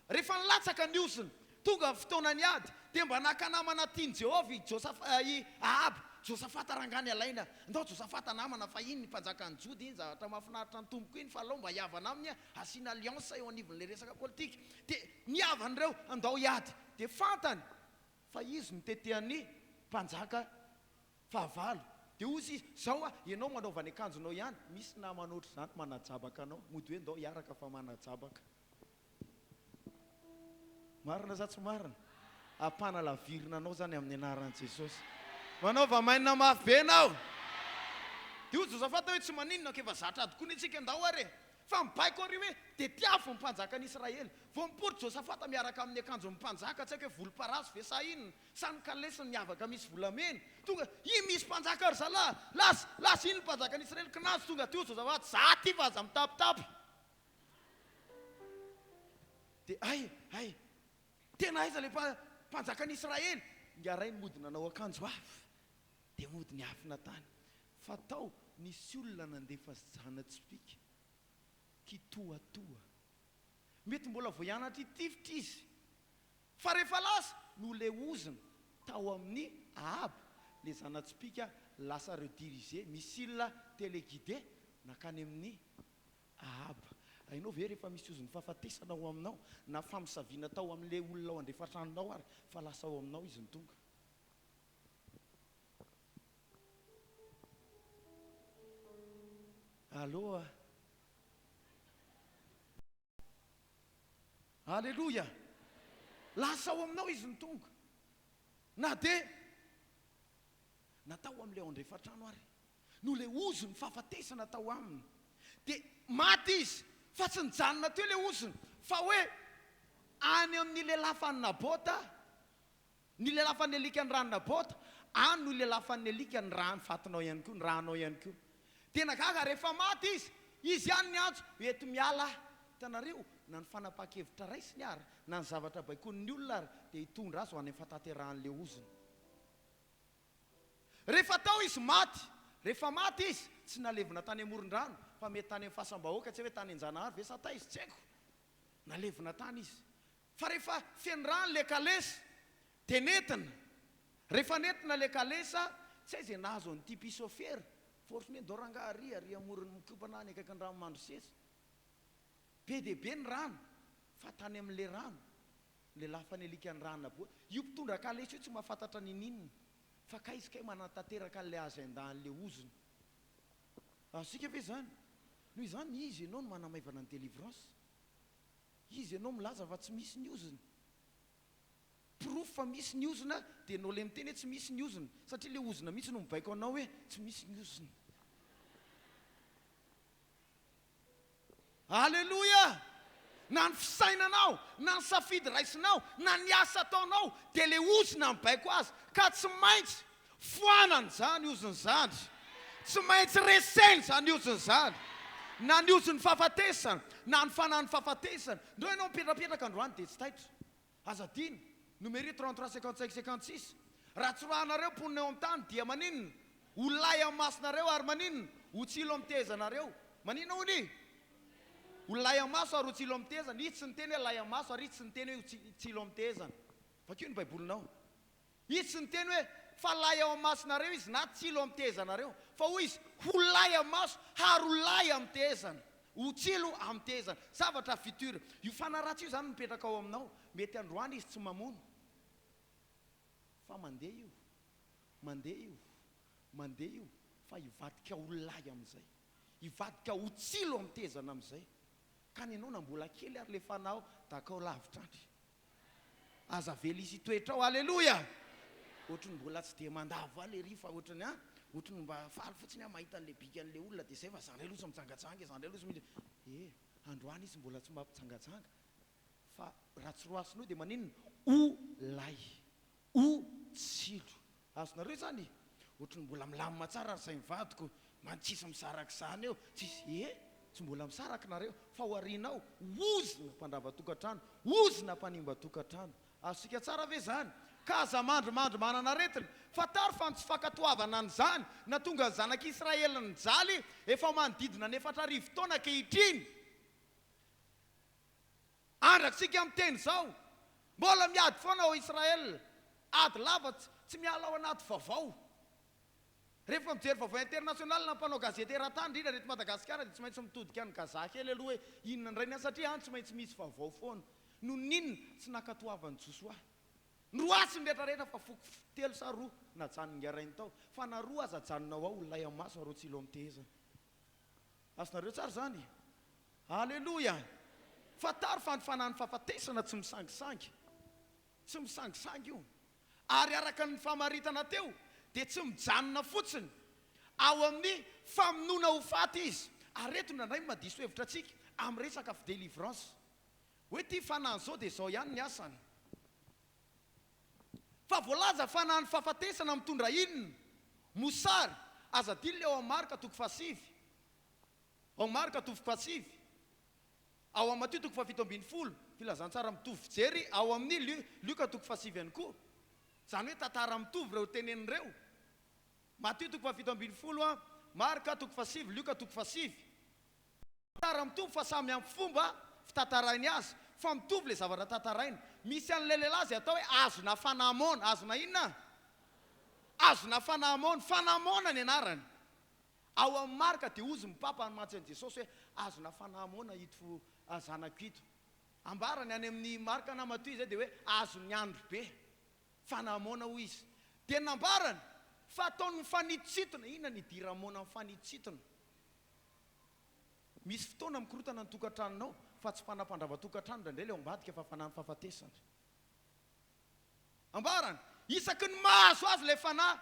Rehefa nilatsaka ny ozona, tonga ny fotoanan'ny ady, dia mba naka namana tian'i Jehovah i Josafa, i Ahaba. Josafata rangahy ny alaina. Ndao Josafata namana fa iny ny mpanjakan'ny Joda iny, zavatra mahafinaritra ny tompoko iny, fa alao mba hihavana aminy aho, asiana alliance eo anivon'ilay resaka politika. Dia nihavana ireo, andao hiady. Dia fantany fa izy no tetehan'ny mpanjaka Fahavalo. Dia hozy izy, Zao ah, ianao manaova ny akanjonao ihany, misy namana ohatr'izany manajabaka anao, mody hoe ndao hiaraka fa manajabaka. Marina sa tsy marina? Ampanalavirina anao zany amin'ny anaran'i Jesosy. Manaova maina mafy be ianao. Dia hoy Josafata hoe, Tsy maninona, ka efa zatra ady koa anie tsika, ndao ary e. Fa mibaiko àry hoe, Dia tiavo ny mpanjakan'i Israely. Vao mipory Josafata miaraka amin'ny akanjon'ny mpanjaka, tsy haiko hoe volomparasy ve sa inona, Sa ny kalesiny miavaka misy volamena? Tonga, iny misy mpanjaka ry zalahy! Lasa, lasa iny ny mpanjakan'i Israely, kinanjo tonga teo Josafata, za ty fa aza mitapitapy! Dia hay, hay, tena aiza ilay mpanjakan'i Israely? Ingahy-rainy mody nanao akanjo hafa, dia mody niafina tany. Fa tao nisy olona nandefa zana-tsipìka kitoatoa. Mety mbola vao hianatra hitifitra izy. Fa rehefa lasa no le ozona tao amin'ny Ahaba, le zana-tsipìka lasa rediriger missile téléguidé nankany amin'ny Ahaba. Hainao ve rehefa misy ozon'ny fahafatesana ao aminao, na famosaviana tao amin'le olona ao andrefan-tranonao ary fa lasa ao aminao izy no tonga. Allô a. Aleloia! Lasa ao aminao izy no tonga. Na dia natao amin'ilay ao andrefan-trano ary no ilay ozon'ny fahafatesana tao aminy. Dia maty izy, fa tsy nijanona teo ilay ozona, fa hoe any amin'ny lelafan'i Nabota Ny lelafan'ny alika ny ràn'i Nabota, any no ilelafan'ny alika ny ràn'ny fatinao ihany koa, ny rànao ihany koa. Tena gaga rehefa maty izy, izy ihany niantso, eto miala aho. Hitanareo, na ny fanapahan-kevitra raisiny ary, na ny zavatra baikoin'ny olona ary, dia hitondra azy ho any amin'ny fahatanterahan'ilay ozona. Rehefa tao izy maty, rehefa maty izy, tsy nalevina tany amoron-drano, fa mety tany amin'ny fasam-bahoaka, tsy hay hoe tany Anjanahary ve sa taiza, tsy haiko. Nalevina tany izy. Fa rehefa feno rano le kalesa dia nentina. Rehefa nentina le kalesa, tsy hay izay nahazo an'ity mpisôfera, fa ohatran'ny hoe ndao rangaha ary ary amoron'ny mikopana any akaikin'ny rano Mandroseza. Be dia be ny rano, fa tany amin'ilay rano, nilelafany alika ny rano naboa. Io mpitondra kalesa io tsy mahafantatra n'ininona, fa kay izy kay manatanteraka an'ilay agenda-n'ilay ozona. Azontsika ve izany? Noho izany, izy ianao no manamaivana ny délivrance. Iza ianao milaza fa tsy misy ny ozona? Porofo fa misy ny ozona dia enao le miteny hoe tsy misy ny ozona satria le ozona mihitsy no mibaiko anao hoe tsy misy ny ozona. Aleloia! Na ny fisainanao, na ny safidy raisinao, na ny asa ataonao dia le ozona mibaiko azy ka tsy maintsy foanana izany ozona izany. Tsy maintsy resena izany ozona izany. Na ny ozon'ny fahafatesana, na ny fanahin'ny fahafatesana. Ndreo ianao mipetrapetraka androany dia tsy taitra. Aza adino, Nomery 33 55 56, Raha tsy roahanareo mponina eo amin'ny tany dia maninona? Ho lay amin'ny masonareo ary maninona? Ho tsilo amin'ny tehezanareo. Maninona hono i? Ho lay amin'ny maso ary ho tsilo amin'ny tehezana. Izy tsy niteny hoe lay amin'ny maso ary izy tsy niteny hoe ho tsilo amin'ny tehezana. Vakio ny Baibolinao. Izy tsy niteny hoe, Fa lahy ao amin'ny masonareo izy na tsilo amin'ny tehezanareo. Fa hoy izy, Ho lahy amin'ny maso ary ho lahy amin'ny tehezana. Ho tsilo amin'ny tehezana. Zavatra futur. Io fanahy ratsy io izany mipetraka ao aminao. Mety androany izy tsy mamono. Fa mandeha io. Mandeha io. Mandeha io. Fa hivadika ho lahy amin'izay. Hivadika ho tsilo amin'ny tehezana amin'izay. Ka ny anao na mbola kely ary ilay fanahy ao, dakao lavitra any. Aza avela hisy hitoetra ao. Aleloia! Ohatry ny mbola tsy dia mandavo ahy lery fa ohatry ny an, ohatry ny mba faly fotsiny aho mahita an'ilay bikan'ilay olona dia izay fa za indray aloha tsy mijangajanga e, za indray aloha tsy mihitsy. E, androany izy mbola tsy mampijangajanga fa raha tsy roasinao dia maninona? O lay. O tsilo. Azonareo izany e? Ohatry ny mbola milamina tsara ry zay mivadiko, man tsisy misaraka izany eo, tsisy e! Tsy mbola misaraka nareo fa ho arinao, ozona mpandrava tokantrano, ozona mpanimba tokantrano. Azontsika tsara ve izany? Ka aza mandrimandry manana aretina. Fantaro fa ny tsy fankatoavana an'izany nahatonga ny zanak'Israely nijaly efa manodidina ny 4000 taona ankehitriny. Andrak'tsika miteny izao, mbola miady foana ao Israel, ady lava tsy miala ao anaty vaovao. Rehefa mijery vaovao international na mpanao gazety eran-tany indrindra eto Madagasikara dia tsy maintsy mitodika any Gaza kely aloha hoe inona indray ny any satria any tsy maintsy misy vaovao foana. Noho ny inona? Tsy nankatoavan'i Josoa. Noroasiny rehetra rehetra fa foko telo sa roa najanon'i Ngarainy tao. Fa na roa aza ajanonao ao, lay amaso areo tsilo am-tehezana. Azonareo tsara izany? Aleloia! Fantaro fa ny fanahin'ny fahafatesana tsy misangisangy. Tsy misangisangy io. Ary araka ny famaritana teo, dia tsy mijanona fotsiny ao amin'ny famonoana ho faty izy. Ary eto indraindray no mahadiso hevitra antsika amin'ny resaka fidelivrance. Hoe ity fanahy izao dia izao ihany ny asany. Fa voalaza fa na ny fahafatesana mitondra inona? Mosary, aza adino le ao amin'ny Marka toko fahasivy. Ao Marka toko fahasivy. Ao amin'ny Matio toko fahafito ambin'ny folo, filazantsara mitovy fijery, ao amin'ny Lio, Lioka toko fahasivy ihany koa. Izany hoe tantara mitovy ireo teneniny ireo. Matio toko fahafito ambin'ny folo, Marka toko fahasivy, Lioka toko fahasivy. Tantara mitovy fa samy amin'ny fomba fitantarainy azy fa mitovy ilay zavatra tantarainy. Misy an'ilay lehilahy izay atao hoe azona fanamona, azona inona? Azona fanamona, fanamona ny anarany. Ao amin'ny Marka dia hozy ny Papa nimantsy an'i Jesosy hoe azona fanamona ito zanako ito. Ambarany any amin'ny Marka na Matio izay dia hoe azon'ny andro be. Fanamona hoy izy. Dia nambarany fa ataony mifanitsintona. Inona ny idiran'ny moana mifanitsintona? Misy fotoana mikorotana ny tokantranonao fa tsy fanahy mpandrava tokantrano indraindray ilay ao ambadika fa fanahin'ny fahafatesana. Ambarany, isaky ny mahazo azy ilay fanahy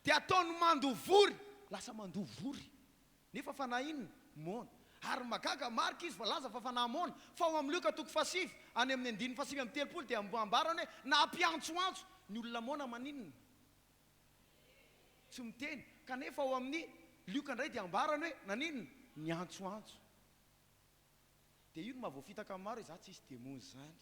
dia ataony mandoa vory, lasa mandoa vory. Nefa fanahy inona? Moana. Ary ny mahagaga, marika izy voalaza fa fanahy moana, fa ao amin'ny Lioka toko fahasivy, any amin'ny andininy fahasivy amby telopolo dia ambarany hoe nampiantsoantso ny olona moana maninona? Tsy miteny. Kanefa ao amin'ny Lioka indray dia ambarany hoe naninona? Niantsoantso. Dia io no mahavoafitaka ny maro hoe za tsisy demony izany.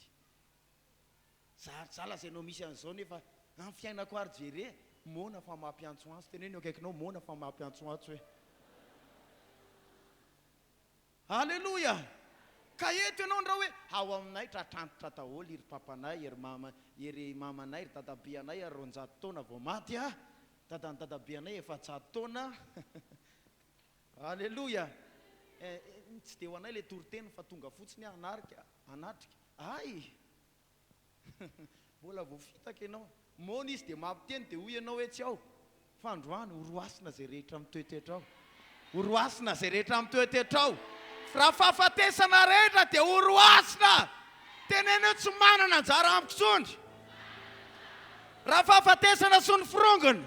Za za lazainao misy an'izao nefa amin'ny fiainako ary jere, moana fa mampiantsoantso. Teneno eo akaikinao moana fa mampiantsoantso e. Aleloia! Ka eto ianao ndrao hoe ao aminay tratrantitra daholo iry papanay, iry mama, iry mamanay, ry dadabeanay ary 200 taona vao maty ah! Dadan'ny dadabeanay 400 taona Aleloia! Eh, tsy dia ho anay ilay toriteny fa tonga fotsiny aho hanarika, hanatrika. Hay! Mbola voafitaka ianao. Moana izy dia mampiteny dia hoy ianao hoe tsy ao. Fa androany horoasina izay rehetra mitoetoetra ao. Horoasina izay rehetra mitoetoetra ao. Raha fahafatesana rehetra dia horoasina. Teneno hoe tsy manana anjara amiko intsony. Rafahafatesana sy ny forongony.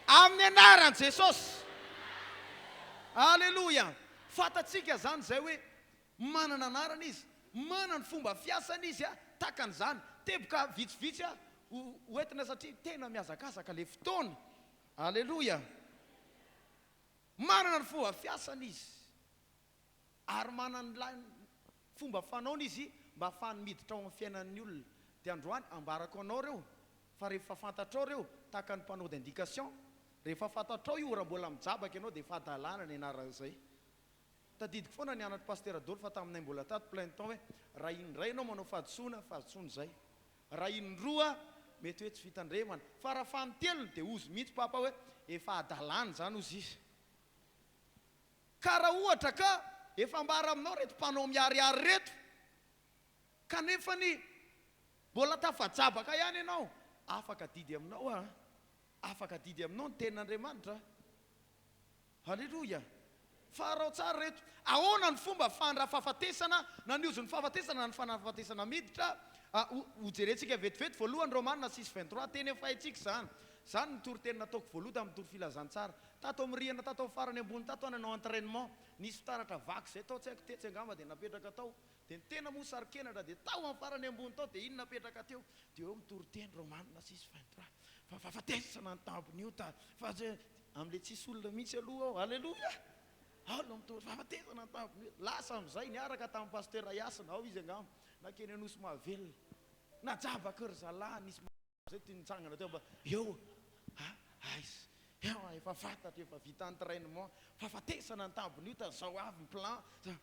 Amin'ny anaran'i Jesosy. Aleloia. Fantatsika izany izay hoe manana anarana izy, manana ny fomba fiasany izy, takan'izany. Teboka vitsivitsy ho entina satria tena mihazakazaka ilay fotoana. Aleloia. Manana ny fomba fiasany izy. Ary manana ny fomba fanaony izy mba hahafahany miditra ao amin'ny fiainan'ny olona. Dia androany ambarako anao ireo fa rehefa fantatrao ireo, tahaka ny panneau d'indication, rehefa fantatrao io raha mbola mijabaka ianao dia efa hadalana ny anaran'izay. Tadidiko foana ny anatr'i Pasitera Adolphe taminay mbola tato plein temps hoe raha indray ianao manao fahadisoana, fahadisoana izay. Raha indroa mety hoe tsy fitandremana. Fa raha fanintelony dia hozy mihitsy Papa hoe efa hadalana izany hozy izy. Ka raha ohatra ka efa ambara aminao ireto mpanao miharihary ireto, kanefany mbola tafajabaka ihany ianao, afaka adidy aminao an, afaka adidy aminao ny tenin'Andriamanitra an. Aleloia! Fa araho tsara ireto, ahoana ny fomba fandrafahafatesana na ny ozon'ny fahafatesana na ny fanafahafatesana miditra? Hojerentsika vetivety voalohany Romana six 23, teny efa haintsika izany. Izany no toriteny nataoko voaloha tamin'ny tory filazantsara. Tato amin'ny rihana tato amin'ny farany ambony tato aho nanao entrainement. Nisy fitaratra vaky izay tao, tsy haiko tetsy angamba dia napetraka tao. Dia ny tena moa saro-kenatra dia tao amin'ny farany ambony tao dia iny napetraka teo. Dia eo mitory teny Romana six 23 fa fahafatesana ny tambin'ny ota fa tsy amin'ilay tsisy olona mihitsy aloha ao. Aleloia! Ao no mitory fahafatesana ny tambin'ny ota. Lasa amin'izay niaraka tamin'ny Pasteur Hasina, ao izy angamba, nankeny Anosy Mahavelona. Najabaka ry zalahy nisy. Zay ty nitsangana teo mba eo a aiza eo a efa fantatra efa vita entrainement fahafatesana ny tambiny io ta zao avy ny plan a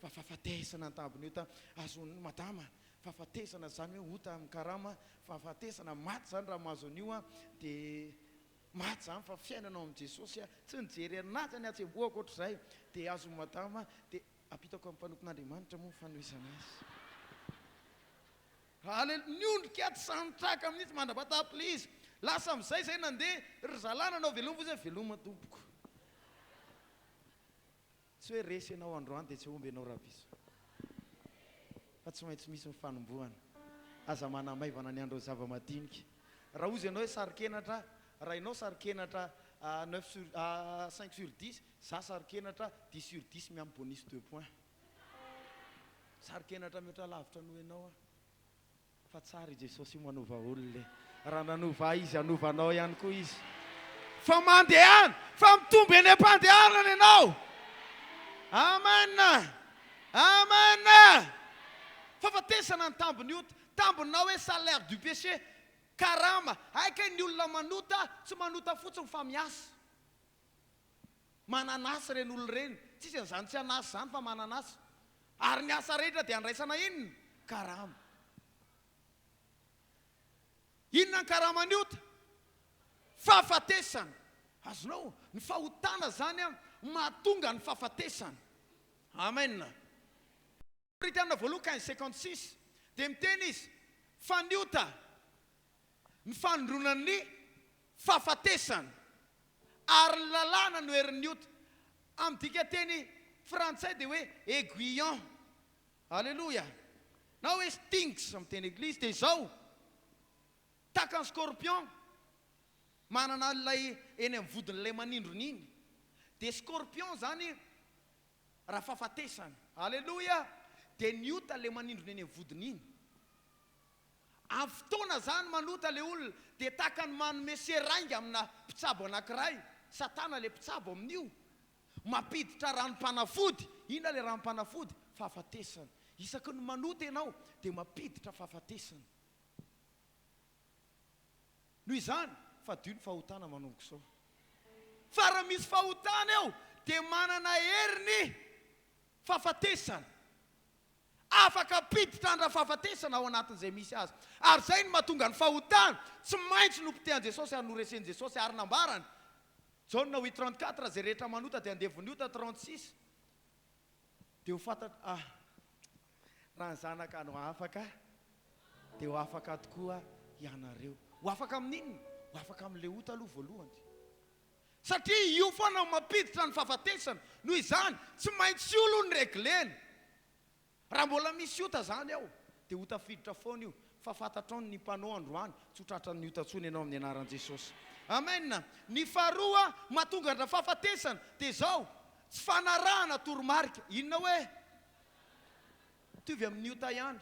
fa fahafatesana ny tambiny io ta azon'ny madama fahafatesana zany hoe ota amin'ny karama fahafatesana maty zany raha mahazo an'io a de maty zany fa fiainana ao amin'i Jesosy a tsy nijery anazy ny hatsembohako ohatr'izay de azon'ny madama de ampitako amin'ny mpanompon'Andriamanitra moa ny fanohizana azy. Alel niondrika tsy sahy nitraka mihitsy mandrapatapy izy. Lasa amin'izay izay nandeha ry zalahy nanao veloma fotsiny hoe veloma tompoko. Tsy hoe resy ianao androany dia tsy hahomby ianao rahampitso. Fa tsy maintsy misy ny fanombohana. Aza manamaivana ny andron'ny zava-madinika. Raha hozy ianao hoe saro-kenatra, raha ianao saro-kenatra neuf sur cinq sur dix, za saro-kenatra dix sur dix miampy bonus deux points. Saro-kenatra mihoatra lavitra noho ianao aho. Fa tsara i Jesosy io manova olona e. Raha nanova ahy Izy, hanova anao ihany koa Izy. Fa mandehana, fa mitombo eny am-pandehanana ianao. Amen! Amen! Fahafatesana ny tambin'ny ota. Tambinao hoe salaire du péché, karama. Hay kay ny olona manota, tsy manota fotsiny fa miasa. Manana asa ireny olona ireny. Tsisy an'izany tsy an'asa izany fa manana asa. Ary ny asa rehetra dia andraisana inona? Karama. Inona ny karaman'ny ota? Fahafatesana. Azonao? Ny fahotana izany mahatonga ny fahafatesana. Amen. Korintiana voalohany 15 56 dia miteny izy fa ny ota ny fanondronan'ny fahafatesana ary ny lalàna no herin'ny ota. Amin'ny dikanteny frantsay dia hoe aiguillon. Aleloia. Na hoe stings amin'ny teny eglisy dia izao, tahaka ny scorpion manana ilay eny amin'ny vodin'ilay manindrona iny. Dia scorpion izany Raha fahafatesana. Aleloia! Dia ny ota le manindrona eny amin'ny vodiny iny. Amin'ny fotoana zany manota le olona dia tahaka ny manome serainga amina mpitsabo anankiray, satana le mpitsabo amin'io, mampiditra ranom-panafody, inona le ranom-panafody? Fahafatesana. Isaky ny manota ianao dia mampiditra fahafatesana. Noho izany, fadio ny fahotana manomboka izao. Fa raha misy fahotana eo, dia manana hery ny fahafatesana. Afaka hampiditra ny fahafatesana ao anatin'izay misy azy. Ary izay no mahatonga ny fahotana tsy maintsy nopotehan'i Jesosy ary noresen'i Jesosy ary nambarany. Jaona huit 34, Izay rehetra manota dia andevon'ny ota 36. Dia ho fantatro, ah, raha ny Zanaka no afaka, dia ho afaka tokoa ianareo. Ho afaka amin'inona? Ho afaka amin'ilay ota aloha voalohany. Satria io foana no mampiditra ny fahafatesana. Noho izany, tsy maintsy io aloha no reglena. Raha mbola misy ota izany ao, dia ho tafiditra foana io. Fa fantatrao ny mpanao androany, tsy ho tratran'ny ota intsony ianao amin'ny anaran'i Jesosy. Amen. Ny faharoa mahatonga ny fahafatesana dia izao, tsy fanarahana toromarika. Inona hoe? Mitovy amin'ny ota ihany.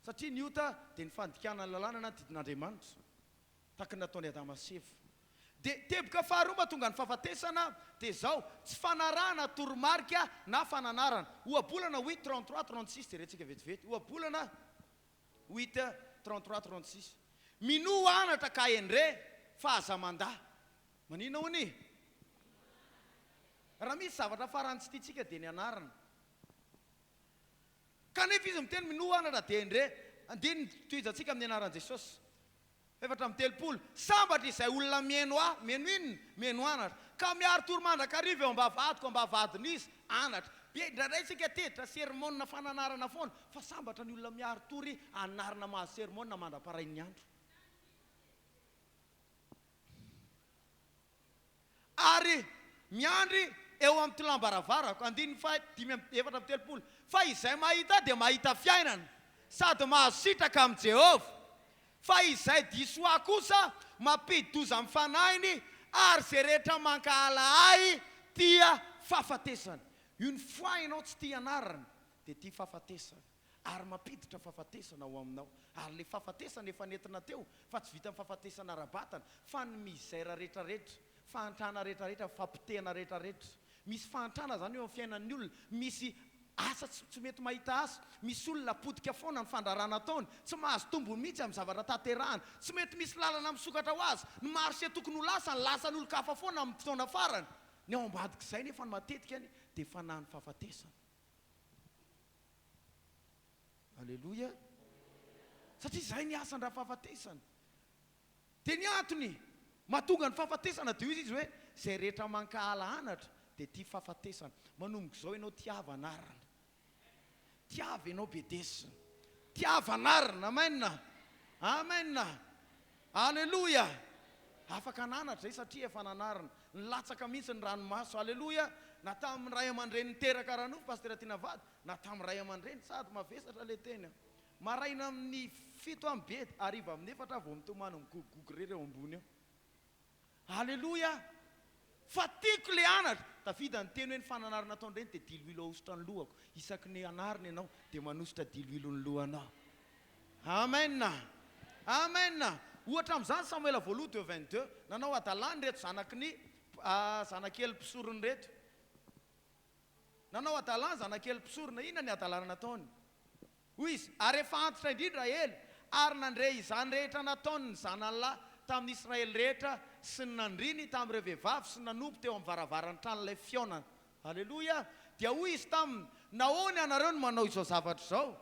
Satria ny ota dia ny fandikana ny lalàna na ny didin'Andriamanitra. Tahaka ny nataon'i Adama sy Eva. Dia teboka faharoa mahatonga ny fahafatesana dia izao, tsy fanarahana toromarika na fananarana. Ohabolana huit 33 36 jerentsika vetivety. Ohabolana huit 33 36. Minoa anatra ka hendre fa aza mandà. Maninona hono i? Raha misy zavatra farany tsy tiantsika dia ny anarana. Kanefa izy miteny minoa anatra dia hendre. Andininy tohizantsika amin'ny anaran'i Jesosy. 34, Sambatra izay olona mihaino ahy, mihaino inona? Mihaino anatra. Ka miari-tory mandrakariva eo am-bavahadiko, am-bavahadin'iza? Anatra. Be, indraindray isika tezitra, sermona fananarana foana, fa sambatra ny olona miari-tory anarina mahazo sermona mandra-parain'ny andro. Ary miandry eo amin'ny tolam-baravarako. Andininy faha 35, Fa izay mahita ahy dia mahita fiainana, sady mahazo sitraka amin'i Jehovah. Fa izay diso ahy kosa mampidi-doza amin'ny fanahiny, ary izay rehetra mankahala ahy tia fahafatesana. Une fois ianao tsy tia anarana, dia tia fahafatesana. Ary mampiditra fahafatesana ao aminao. Ary ilay fahafatesana efa nentina teo, fa tsy vitan'ny fahafatesana ara-batana, fa ny misère retraretra, fahantrana retraretra, fahapotehana retraretra. Misy fahantrana izany eo amin'ny fiainan'ny olona, misy asa tsy tsy mety mahita asa, misy olona potika foana ny fandraharahana ataony, tsy mahazo tombony mihitsy amin'ny zavatra tanterahany, tsy mety misy lalana misokatra ho azy, ny marché tokony ho lasany, lasan'olon-kafa foana amin'ny fotoana farany. Ny ao ambadik'izay nefa matetika dia fanahin'ny fahafatesana. Aleloia! Satria izay ny asan-drafahafatesana. Dia ny antony mahatonga ny fahafatesana dia hoy izy hoe, izay rehetra mankahala anatra dia tia fahafatesana. Manomboka izao ianao tiava anarana. Tiava ianao bedesina. Tiava anarana. Amen! Amen! Aleloia! Afaka nanatra izay satria efa nanarina. Nilatsaka mihitsy ny ranomaso. Aleloia! Na tamin'ny ray aman-dreny niteraka ara-nofo, Pasitera Tiana vady, na tamin'ny ray aman-dreny. Sady mavesatra ilay teny an! Maraina amin'ny fito aho mibedy, hariva amin'ny efatra aho vao mitomany migogogogo irery eo ambony eo. Aleloia! Fa tiako le anatra! Davida niteny hoe ny fananarana ataon'ireny dia diloilo ahosotra ny lohako. Isaky ny anarina ianao dia manosotra diloilo ny lohanao. Amen! Amen! Ohatra amin'izany Samoela voaloha deux 22, nanao hadalana ireto zanaky ny zanak'Ely mpisorona ireto. Nanao hadalana zanak'Ely mpisorona. Inona ny hadalana nataony? Hoy izy, Ary efa antitra indrindra Ely, ary nandre izany rehetra nataony ny zanany lahy tamin'ny Israely rehetra sy ny nandriny tamin'ireo vehivavy sy nanompo teo amin'ny varavaran'ny tranolay fihaonana. Aleloia! Dia hoy izy taminy, Nahoana ianareo no manao izao zavatra izao?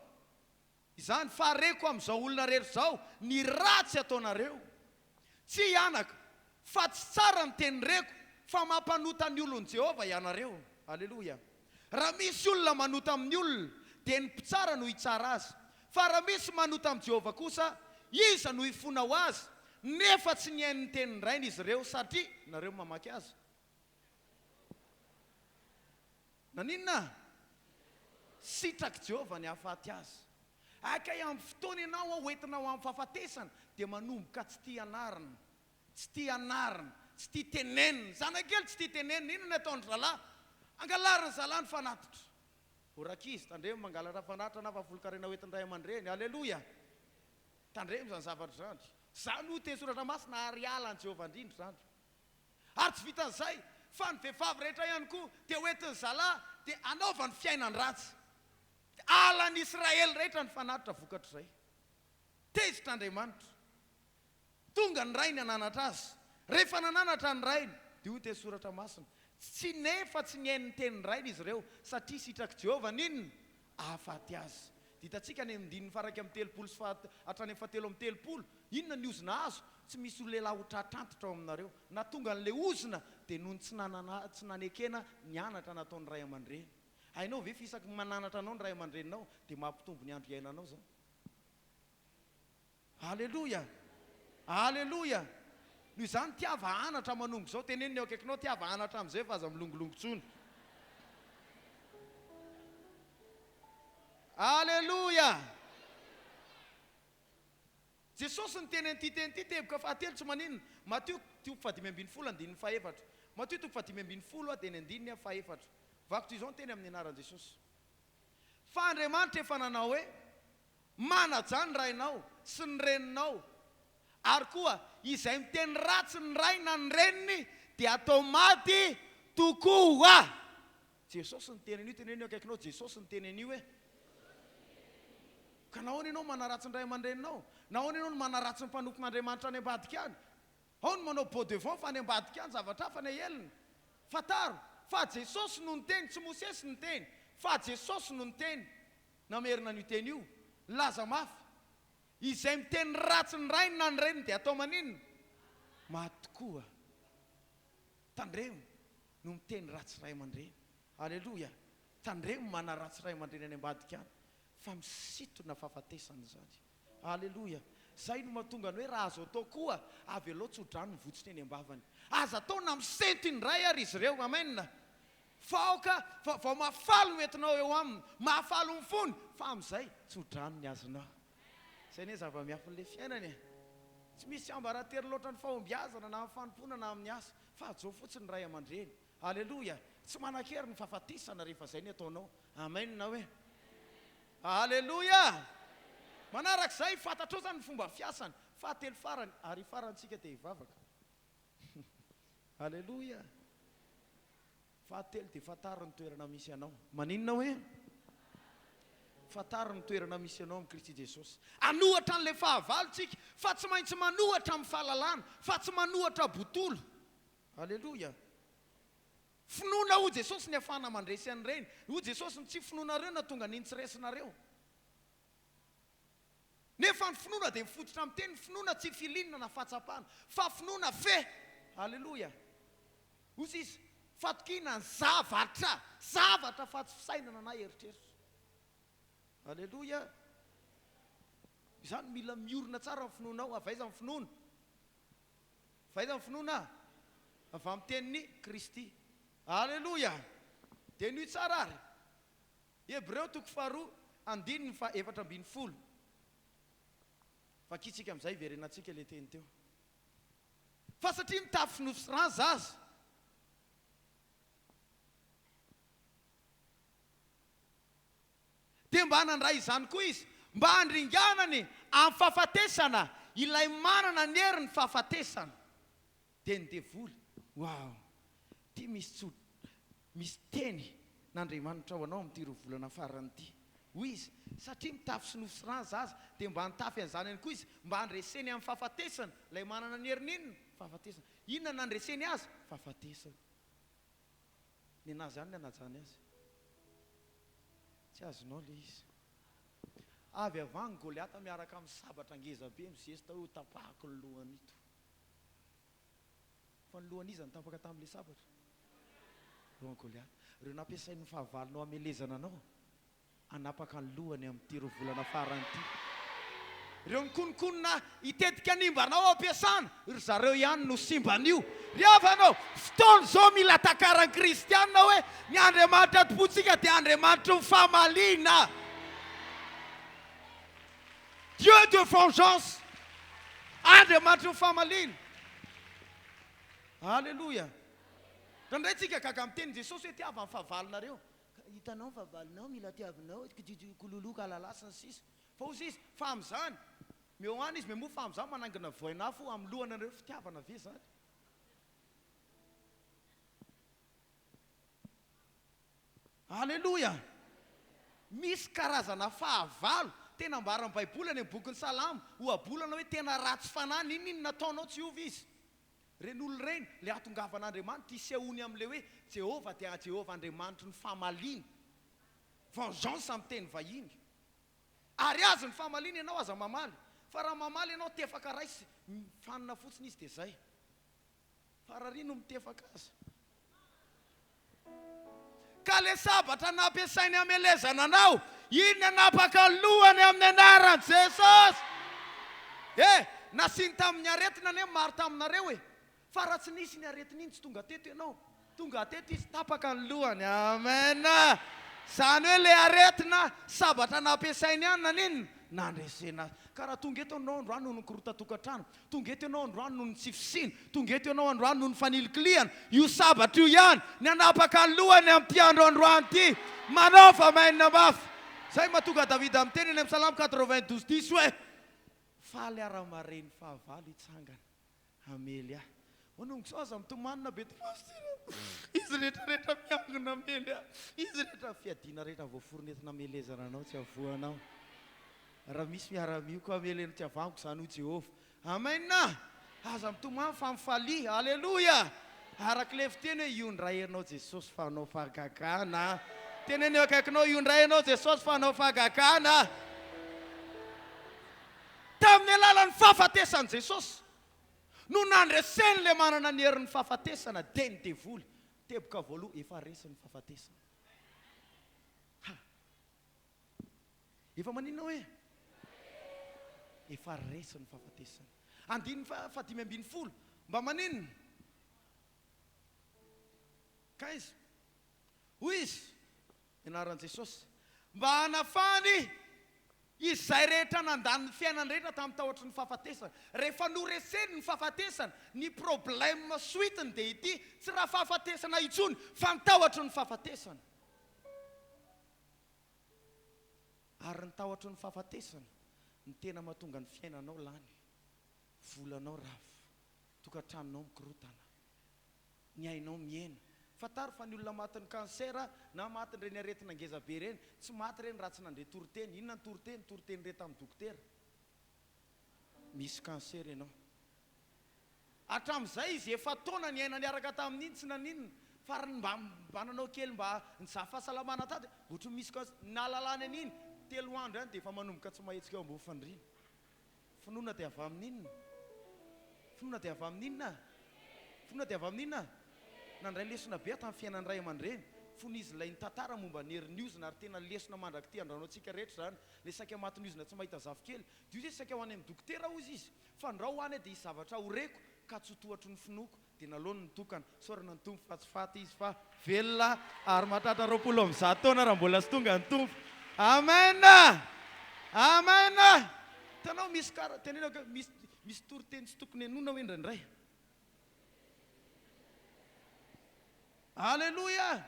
Izany, fa reko amin'izao olona rehetra izao ny ratsy ataonareo. Tsia, anaka, fa tsy tsara ny teny reko, fa mampanota ny olon'i Jehovah ianareo. Aleloia! Raha misy olona manota amin'ny olona, dia ny mpitsara no hitsara azy. Fa raha misy manota amin'i Jehovah kosa, iza no hifona ho azy? Nefa tsy nihaino ny tenin-drainy izy ireo, satria, nareo mamaky azy. Naninona? Sitrak'i Jehovah ny hahafaty azy. Akay amin'ny fotoana ianao ho entina ho amin'ny fahafatesana, dia manomboka tsy tia anarina, tsy tia anarina, tsy tia tenenina. Zanakely tsy tia tenenina, inona ny ataon-dry zalahy? Angalarin'ny zalahy ny fanatitra. O rankizy, tandremo mangalatra fanatitra na fahafolonkarena ho entin'ny ray aman-dreny. Aleloia! Tandremo izany zavatra izany. Izany hoy teny soratra masina, ary halan'i Jehovah indrindra izany. Ary tsy vitan'izay, fa ny vehivavy rehetra ihany koa dia ho entin'ny zalahy dia hanaovany fiainan-dratsy. Dia halan'ny Israely rehetra ny fanatitra vokatr'izay. Tezitra Andriamanitra. Tonga ny rainy hananatra azy. Rehefa nananatra ny rainy, dia hoy teny soratra masina, Tsy nefa tsy nihaino ny tenin-drainy izy ireo, satria sitrak'i Jehovah ny inona? Hahafaty azy. Dia hitantsika any amin'ny andininy faha-31 sy faha hatrany amin'ny faha-33, inona ny ozona azo? Tsy misy ho lehilahy ho tratr'antitra ao aminareo. Nahatonga an'ilay ozona dia noho ny tsy nanana tsy nanekena ny anatra nataon'ny ray aman-dreny. Hainao ve fa isaky ny mananatra anao ny ray aman-dreninao dia mampitombo ny andro iainanao izany? Aleloia! Aleloia! Noho izany tiava anatra manomboka izao, teneno ny eo akaikinao tiava anatra amin'izay fa aza milongilongy intsony. Aleloia! Jesosy niteny an'ity teny ity, teboka fahatelo, tsy maninona. Matio toko fahadimy ambin'ny folo andininy fahefatra. Matio toko fahadimy ambin'ny folo andininy andininy fahefatra. Vaky toy izao ny teny amin'ny anaran'i Jesosy. Fa Andriamanitra efa nanao hoe, Manajà ny rainao sy ny reninao, ary koa izay miteny ratsy ny ray na ny reniny dia atao maty tokoa. Jesosy niteny an'io, teneno eo akaikinao, Jesosy niteny an'io hoe, Ka nahoana ianao manaratsy ny ray aman-dreninao? Nahoana ianao no manaratsy ny mpanompon'Andriamanitra any ambadika any? Ao ny manao beau devant fa any ambadika any zavatra hafa ny ahelina. Fantaro fa Jesosy no niteny, tsy Mosesy niteny, fa Jesosy no niteny. Namerina an'io teny io, nilaza mafy, Izay miteny ratsy ny rainy na ny reniny dia atao maninona? Maty tokoa. Tandremo no miteny ratsy ray aman-dreny. Aleloia! Tandremo manaratsy ray aman-dreny any ambadika any fa misintona fahafatesana izany. Aleloia! Zay no mahatonga ny hoe raha azo atao koa avelao tso-drano ny votsitra eny am-bavany. Aza atao na misento indray ary izy ireo. Amen! Fa aoka fa vao mahafaly no entinao eo aminy, mahafaly ny fony, fa amin'izay tso-drano ny azonao. Izay anie zava-miafin'ilay fiainana e! Tsy misy tsiambaratelo loatra ny fahombiazana na amin'ny fanompoana na amin'ny asa, fa hajao fotsiny ny ray aman-dreny. Aleloia! Tsy manan-kery ny fahafatesana rehefa izay ny ataonao. Amen hoe. Aleloia! Manarak'izay, fantatrao izany ny fomba fiasany. Fahatelo farany, ary hifarantsika dia hivavaka. Aleloia! Fahatelo dia fantaro ny toerana misy anao. Maninona hoe? Fantaro ny toerana misy anao amin'i Kristy Jesosy. Hanohatra an'ilay fahavalo tsika, fa tsy maintsy manohatra amin'ny fahalalana, fa tsy manohatra botolo. Aleloia! Finoana hoy Jesosy ny ahafahana mandresy an'ireny. Hoy Jesosy, ny tsy finoanareo no nahatonga an'iny tsy resinareo. Nefa ny finoana dia mifototra amin'ny teny, ny finoana tsy feeling na fahatsapana, fa finoana fe. Aleloia! Hoy izy, fatokiana ny zavatra, zavatra fa tsy fisainana na eritreritra. Aleloia! Izany mila miorina tsara ny finoanao. Avy aiza ny finoana? Avy aiza ny finoana? Avy amin'ny tenin'i Kristy. Aleloia! Dia henoy tsara ary. Hebreo toko faharoa andininy faha 14. Vakintsika amin'izay hiverenantsika ilay teny teo. Fa satria mitafy nofo sy rà ny zaza, dia mba nandray izany koa izy, mba handringanany amin'ny fahafatesana ilay manana ny herin'ny fahafatesana. Dia ny devoly. Wow! Ity misy tso, misy teny n'Andriamanitra ho anao amin'ity roa volana farany ity. Hoy izy, satria mitafy sy nofo sy rà ny zaza, dia mba nitafy an'izany ihany koa izy, mba handreseny amin'ny fahafatesana, ilay manana ny herin'inona? Fahafatesana. Inona no nandreseny azy? Fahafatesana. Nenazy ihany ny hanajany azy. Tsy azonao ilay izy. Avy avy any Goliata miaraka amin'ny sabatra ngeza be mizesta hoe ho tapahako ny lohan'ito. Fa ny lohan'iza no tapaka tamin'ilay sabatra? Lohan'i Goliata. Ireo nampiasain'ny fahavalonao hamelezana anao, hanapaka ny lohany amin'ity 2 volana farany ity. Ireo nikononkonona hitetika hanimba anao ao am-piasana, ry zareo ihany no simban'io. Ry havana ô, fotoana izao mila takaran'ny kristiana hoe ny Andriamanitra tompontsika dia Andriamanitry ny famaliana. Dieu de vengeance, Andriamanitry ny famaliana. Aleloia. Indraindray tsika gaga amin'ny tenin'i Jesosy hoe tiava ny fahavalonareo. Ka hitanao ny fahavalonao, mila tiavinao, kijijy kololoka alala sy ny sisa. Fa hoy izy, fa amin'izany, meo any izy, memoa fa amin'izany manaingina voain'afo amin'ny lohanareo. Fitiavana ve izany? Aleloia! Misy karazana fahavalo tena ambaran'ny Baiboly any amin'ny bokin'ny Salamo, ohabolana hoe tena ratsy fanahy, n'inon'inona ataonao tsy hiova izy. Ireny olona ireny, ilay hahatongavan'Andriamanitra hisehoany amin'ilay hoe Jehovah dia Jehovah Andriamanitry ny famaliana, vengeance amin'ny teny vahiny. Ary azy ny famaliana, ianao aza mamaly, fa raha mamaly ianao tefaka ray sy mifanina fotsiny izy dia izay. Fa rariny no mitefaka azy. Ka le sabatra nampiasainy hamelezana anao, iny hanapaka ny lohany amin'ny anaran'i Jesosy. Eh, nasiany tamin'ny aretina anie ny maro taminareo e. Fa raha tsy nisy iny aretina iny tsy tonga teto ianao. Tonga teto izy, tapaka ny lohany. Amen. Izany hoe ilay aretina, sabatra nampiasainy ihany naninona? Nandresena azy. Ka raha tonga eto ianao androany noho ny korotan-tokantrano, tonga eto ianao androany noho ny tsy fisiana, tonga eto ianao androany noho ny fanilikilihana, io sabatra io ihany ny hanapaka ny lohany amin'ity andro androany ity. Manaova maina mafy. Izay mahatonga Davida miteny any amin'ny Salamo 92 dix hoe, Faly aho raha mahare ny fahavalo hitsangana. Hamely ahy. Manomboka izao aza mitomany na be tomasy Izy rehetra rehetra miangona hamely ahy. Izy rehetra fiadiana rehetra voaforona entina hamelezana anao tsy havoanao. Raha misy miara-mioko hamely anao tsy havaniko izany hoy Jehovah. Amen! Aza mitomany fa mifalia. Aleloia! Araka ilay fiteny hoe io indray ianao Jesosy fa hanao fahagagana. Teneno eo akaikinao io indray ianao Jesosy fa hanao fahagagana. Tamin'ny alalan'ny fahafatesan'i Jesosy no nandreseny ilay manana ny herin'ny fahafatesana, dia ny devoly. Teboka voaloha, efa resy ny fahafatesana. Ha! Efa maninona hoe? Efa resy ny fahafatesana. Andininy faha-15, mba maninona? 15. Hoy izy, Ny anaran'i Jesosy, mba hanafahany izay rehetra nandany ny fiainany rehetra tamin'ny tahotry ny fahafatesana. Rehefa noreseny ny fahafatesana, ny problème suite-ny dia ity, tsy raha fahafatesana intsony fa ny tahotry ny fahafatesana. Ary ny tahotry ny fahafatesana no tena mahatonga ny fiainanao lany, volanao rava, tokantranonao mikorotana. ny ainao mihena. Fantaro fa ny olona matin'ny cancer na matin'ireny aretina ngeza be ireny, tsy maty ireny raha tsy nandre toriteny. Inona ny toriteny? Toriteny re tamin'ny dokotera. Misy cancer ianao. Hatramin'izay izy efa-taona niaina niaraka tamin'iny tsy naninona. Fa ry mba mba nanao kely mba nizaha fahasalamana tato, ohatran'ny misy cancer. Nahalalany an'iny, telo andro ihany dia efa manomboka tsy mahetsika eo ambony fandriana. Finoana dia avy amin'ny inona? Finoana dia avy amin'ny inona? Finoana dia avy amin'ny inona? Nandray lesona be aho tamin'ny fiainan'ny ray aman-dreny, fony izy ilay nitantara momba ny herin'ny ozona, ary tena lesona mandrak'ity andrano antsika rehetra izany, ilay saika matin'ny ozona tsy mahita zafikely. Dia hoy izy saika ho any amin'ny dokotera hozy izy, fa ndrao ho any aho dia hisy zavatra ho reko ka tsy ho tohatry ny finoako. Dia naloany ny tokana. Isaorana ny Tompo fa tsy faty izy fa velona ary mahatratra 120 taona raha mbola tsy tonga ny Tompo. Amen! Amen! Hitanao misy kara, teneno akeo, misy misy toriteny tsy tokony henoina hoe indraindray. Aleloia!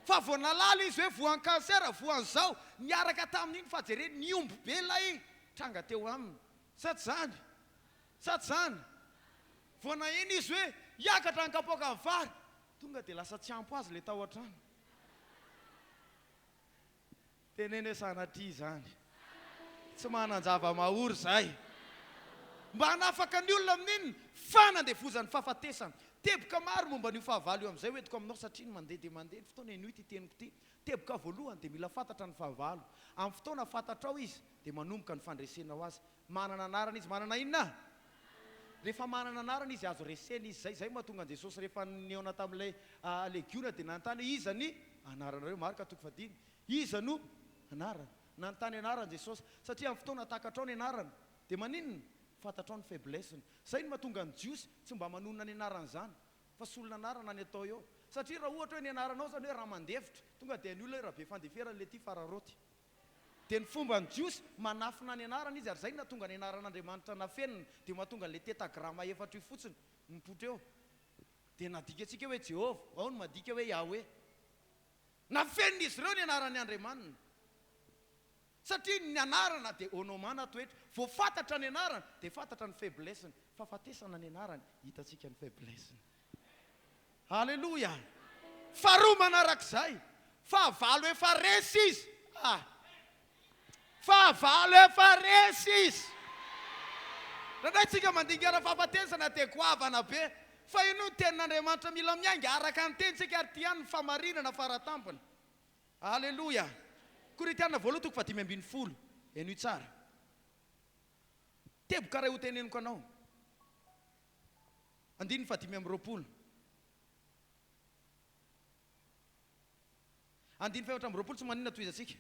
Fa vao nalala izy hoe voan'ny cancer, voan'izao, niaraka tamin'iny fa jereo nihombo be ilay tranga teo aminy. Sa tsy izany? Sa tsy izany? Vao naheno izy hoe hiakatra ny kapoakan'ny vary, tonga dia lasa tsy ampy ho azy ilay tao an-trano. Teneno hoe sanatria izany. Tsy manan-java-mahory izahay. Mba hanafaka ny olona amin'inona? Fanandevozan'ny fahafatesana. Teboka maro momba an'io fahavalo io amin'izay ho entiko aminao satria ny mandeha dia mandeha ny fotoana henoy ity teniko ity. Teboka voalohany dia mila fantatra ny fahavalo. Amin'ny fotoana fantatrao izy dia manomboka ny fandresenao azy. Manana anarana izy, manana inona? Rehefa manana anarana izy, azo resena izy. Izay, izay mahatonga an'i Jesosy rehefa nihaona tamin'ilay legiona dia nanontany hoe iza ny anaranareo? Marka toko fahadimy. Iza no anarana? Nanontany anarana Jesosy. Satria amin'ny fotoana takatrao ny anarana, dia maninona? Fantatrao ny faiblesse-ny. Izay no mahatonga ny Jiosy tsy mba manonona ny anarany izany, fa solon'anarana ny atao eo. Satria raha ohatra hoe ny anaranao izany hoe Ramandefitra, tonga dia ny olona hoe Rabefandeferana ilay ity Fararaoty. Dia ny fomban'ny Jiosy, manafina ny anarana izy, ary izay no nahatonga ny anaran'Andriamanitra nafenina, dia mahatonga an'ilay tetagrama efatra io fotsiny mipoitra eo. Dia nadikantsika hoe Jehovah, ao no madika hoe Yahweh. Nafenin'izy ireo ny anaran'ny Andriamaniny. Satria ny anarana dia onoma na toetra. Vao fantatra ny anarana, dia fantatra ny faiblesse-ny. Fahafatesana ny anarany, hitantsika ny faiblesse-ny. Aleloia! Faharoa manarak'izay, fahavalo efa resy izy. Ah! Fahavalo efa resy izy. Indraindray tsika mandingana fahafatesana dia goavana be. Fa inoa ny tenin'Andriamanitra mila miainga araka ny teny tsika ary ity ihany ny famarinana faratampony. Aleloia! Korintiana voalohany toko faha-15. Henoy tsara. Teboka iray hoteneniko anao. Andininy faha-25. Andininy faha-24, tsy maninona tohizantsika.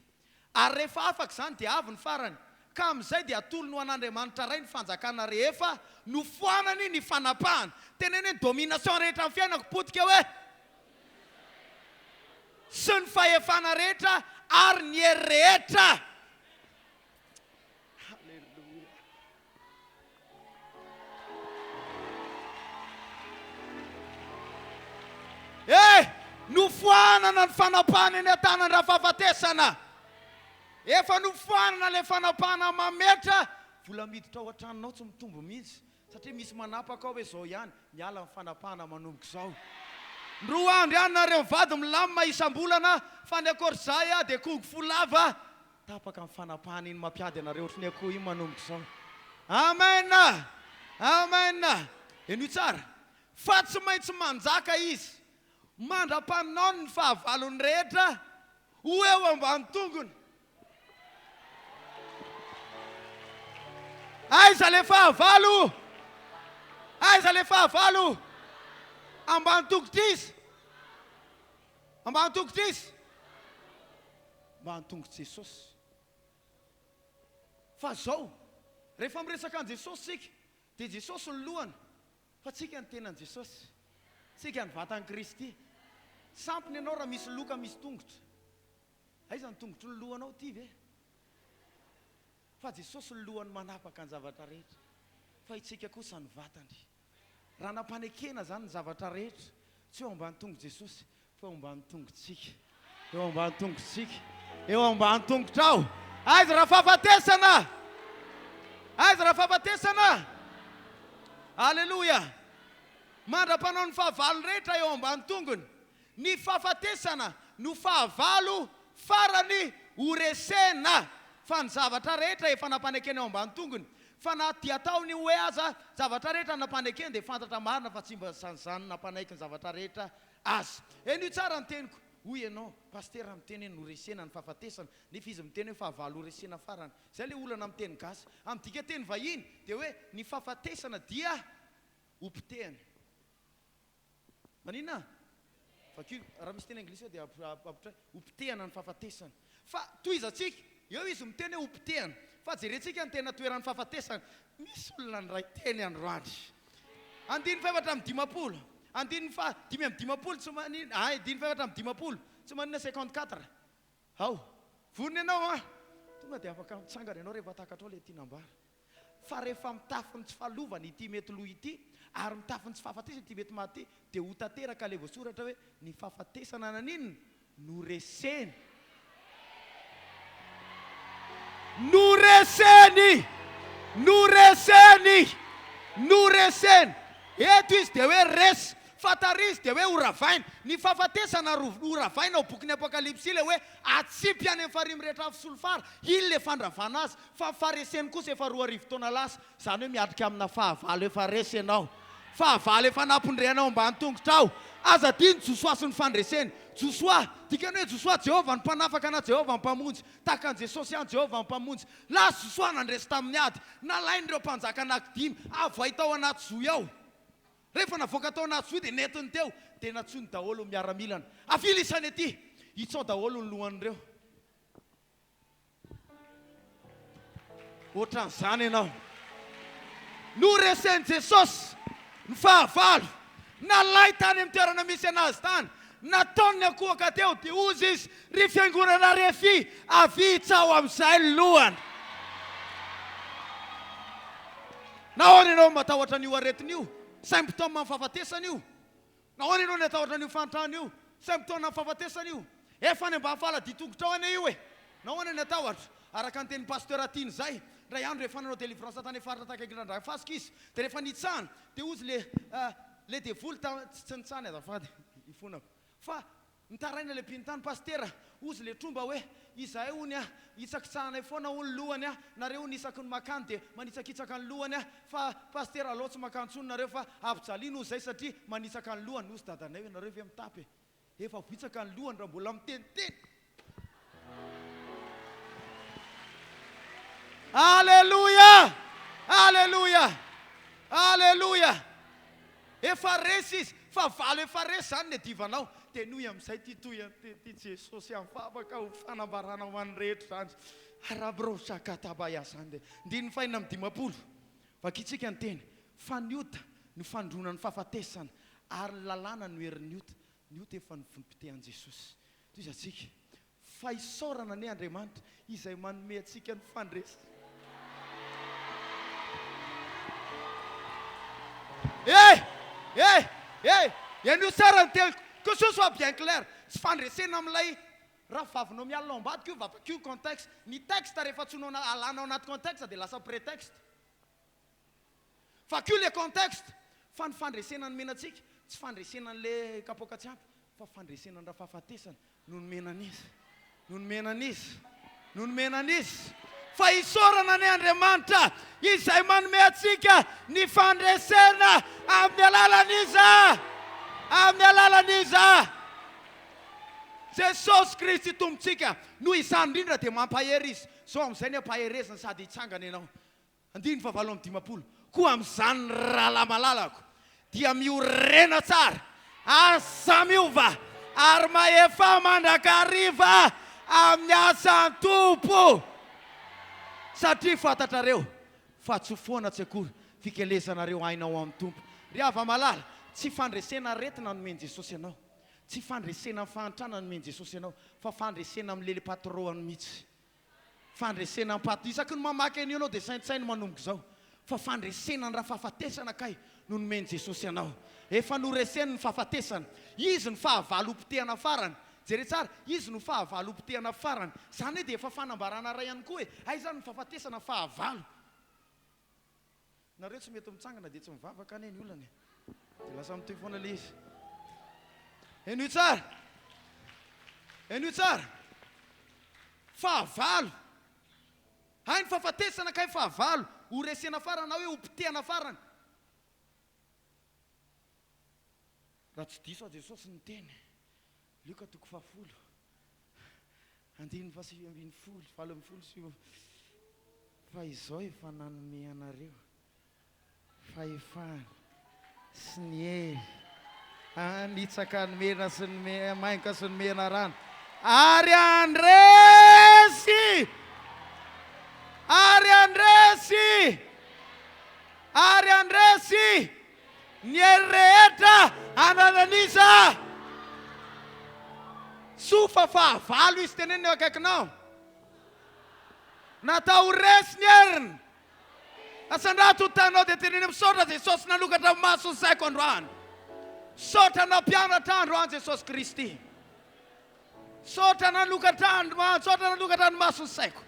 Ary rehefa afaka izany dia avy ny farany, ka amin'izay dia atolony ho an'Andriamanitra Ray ny fanjakana rehefa nofoanany ny fanapahana. Teneno hoe ny domination rehetra amin'ny fiainako potika hoe. Sy ny fahefana rehetra ary ny hery rehetra. Haleloia. Eh! Nofoanana ny fanapahana eny an-tanan-dRafahafatesana. Efa nofoanana ilay fanapahana mametra vola miditra ao an-tranonao tsy mitombo mihitsy satria misy manapaka ao hoe izao ihany, miala ny fanapahana manomboka izao. Roa andro ihany nareo mivady milamina isam-bolana fa ny ankoatr'izay dia kung fu lava. Tapaka ny fanapahana iny mampiady anareo ohatry ny akoho iny manomboka izao. Amen! Amen! Henoy tsara. Fa tsy maintsy manjaka izy mandra-panaony ny fahavalony rehetra ho eo ambany tongony. Aiza le fahavalo? Aiza le fahavalo? Ambany tongotr'iza? Ambany tongotr'iza? Ambany tongotr'i Jesosy. Fa zao, rehefa miresaka an'i Jesosy isika, dia Jesosy no lohany, fa tsika ny tenan'i Jesosy. Tsika ny vatan'i Kristy. Sampona ianao raha misy loha ka misy tongotra. Aiza ny tongotry ny lohanao ity ve? Fa Jesosy ny lohany manapaka ny zavatra rehetra, fa itsika kosa ny vatany. Raha nampanekena izany ny zavatra rehetra, tsy eo ambany tongotr'i Jesosy, fa eo ambany tongotsika. Eo ambany tongotsika. Eo ambany tongotrao. Aiza rafahafatesana? Aiza rafahafatesana? Aleloia! Mandra-panao ny fahavalo rehetra eo ambany tongony. Ny fahafatesana no fahavalo farany ho resena, fa ny zavatra rehetra efa nampanekena eo ambany tongony. Fa na dia ataony hoe aza, zavatra rehetra nampanekeny dia fantatra marina fa tsy mba izany nampanaiky ny zavatra rehetra azy. Henoy tsara ny teniko, hoy ianao, Pasitera miteny hoe noresena ny fahafatesana, nefa izy miteny hoe fahavalo horesena farany. Izay ilay olana amin'ny teny gasy. Amin'ny dikanteny vahiny dia hoe ny fahafatesana dia hopotehana. Maninona? Vakio, raha misy teny anglisy eo dia ampitray, ho potehana ny fahafatesana. Fa tohizantsika, eo izy miteny hoe ho potehana. Fa jerentsika ny tena toeran'ny fahafatesana. Misy olona niray teny androany. Andininy fahefatra amby 50, andininy faha 55 tsy maninona, ay, andininy fahefatra amby 50, tsy maninona 54. Ao. Vonona ianao an? Tonga dia afaka mitsangana ianao rehefa takatrao ilay tiana ambara. Fa rehefa mitafy ny tsy fahalovana ity mety lo ity, ary mitafy ny tsy fahafatesana ity mety maty ity, dia ho tanteraka ilay voasoratra hoe, Ny fahafatesana naninona? Noreseny. Noreseny! Noreseny! Noreseny! Eto izy dia hoe resy, fa tary izy dia hoe horavaina. Ny fahafatesana horavaina ao bokin'ny Apokalypsy ilay hoe atsipy any amin'ny farihy mirehitra afo solifara, iny ilay fandravana azy. Fa ny fahareseny kosa efa 2000 taona lasa, izany hoe miatrika amina fahavalo efa resy ianao. Fahavalo efa nampondrehanao ambany tongotrao. Aza adino Josoa sy ny fandreseny. Josoa, dikany hoe Josoa, Jehovah no mpanafaka na Jehovah no mpamonjy. Tahaka an'i Jesosy ihany, Jehovah no mpamonjy. Lasa Josoa nandresy tamin'ny ady. Nalain'ireo mpanjaka anankidimy, avoay tao anaty zohy ao. Rehefa navoaka tao anaty zohy dia nentiny teo, dia nantsoiny daholo ny miaramilany. Avia lisany aty! Hitsao daholo ny lohan'ireo. Ohatran'izany ianao. Noresen'i Jesosy ny fahavalo. Nalainy tany amin'ny toerana misy anazy tany. Nataony ny ankohoka teo, dia hozy izy, Ry fiangonana Refi, avia hitsaho amin'izay ny lohany. Nahoana ianao no matahotra an'io aretina io? Symptôme ny fahafatesana io. Nahoana ianao no hatahotra an'io fahantrana io? Symptôme ny fahafatesana io. Efa any ambany faladia-tongotrao anie io e! Nahoana ny hatahotra? Araka ny tenin'i Pasteur Tiana izay, indray andro rehefa nanao délivrance tany amin'ny faritra takaikin'Andrafasika izy, dia rehefa nitsahana, dia hozy le le devoly ta, tsy nitsahana azafady, ifonako, fa Nitaraina ilay mpino tany, Pasitera, hozy ilay tromba hoe, izahay hono a, hitsakitsahanay foana hono ny lohany a, nareo hono isaky ny makany dia manitsakitsaka ny lohany a, fa Pasitera alao tsy makany intsony nareo fa ampijaliana hozy zay satria manitsaka ny lohany, hozy dadanay hoe nareo ve mitapy e, efa vohitsaka ny lohany raha mbola miteniteny. Aleloia! Aleloia! Aleloia! Efa resy izy, fahavalo efa resy izany ny adivanao. Dia henoy amin'izay ity tohiny ity, Jesosy mivavaka ho fanambarana ho an'ny rehetra izany. Arabrosakatabaiazande. Andininy fahenina amby 50. Vakintsika ny teny. Fa ny ota no fandroana ny fahafatesana, ary ny lalàna no herin'ny ota. Ny ota efa novonopotehan'i Jesosy. Tohizantsika. Fa isaorana anie Andriamanitra izay manome antsika ny fandres. Eh! Eh! Eh! Henoy tsara ny teniko. Que ce soit bien clair, tsy fandresena amin'ilay Raha vavinao mialona ao ambadika io vavaka io contexte. Ny texte rehefa tsy alana ao anaty contexte dia lasa prétexte. Vakio le contexte. Fa ny fandresena nomena antsika tsy fandresena an'le kapoaka tsy ampy fa fandresena ny rafahafatesana no nomena an'iza? No nomena an'iza? No nomena an'iza? Fa isaorana anie Andriamanitra izay manome antsika ny fandresena amin'ny alalan'iza? Amin'ny alalan'iza? Jesosy Kristy Tompontsika. Noho izany indrindra dia mampahery Izy. Zao amin'izay ny ampahereziny sady hitsangana ianao. Andininy fahavalo amby 50, Koa amin'izany ry rahalahy malalako, dia miorena tsara, aza miova, ary mahefà mandrakariva amin'ny asan'ny Tompo, satria fantatrareo fa tsy ho foana tsy akory fikelezanareo aina ao amin'ny Tompo. Ry hava-malala, tsy fandresena aretina no nomen'i Jesosy anao, tsy fandresena ny fahantrana no nomen'i Jesosy anao, fa fandresena amin'ny lele-patrôany mihitsy. Fandresena am-paty. Isaky ny mamaky an'io ianao dia saintsaino manomboka izao fa fandresena ny rafahafatesana kay no nomen'i Jesosy anao. Efa noreseny ny fahafatesana. Izy no fahavalo hopotehana farany. Jereo tsara, izy no fahavalo hopotehana farany. Izany hoe dia efa fanambarana iray ihany koa e. Aiza ary ny fahafatesana fahavalo? Nareo tsy mety mitsangana dia tsy mivavaka anie ny olana e. Dia lasa mitohy foana ilay izy. Henoy tsara. Henoy tsara. Fahavalo. Hay ny fahafatesana kay fahavalo. Ho resena farany na hoe ho potehana farany. Raha tsy diso aho Jesosy niteny. Lioka toko fahafolo. Andininy fahasivy ambin'ny folo, 18 Fa izao efa nanome anareo fahefana sy ny hery hanitsaka ny mena sy ny mainka sy ny menarana ary handresy, ary handresy, ary handresy Ny hery rehetra ananan'iza? Soa fa fahavalo izy tenenina eo akaikinao. Natao ho resy ny heriny. Asandrato ny tananao dia teneno misaotra Jesosy nanokatra ny maso ny saiko androany. Misaotra nampianatra androany Jesosy Kristy. Misaotra nanokatra androany, misaotra nanokatra ny maso ny saiko.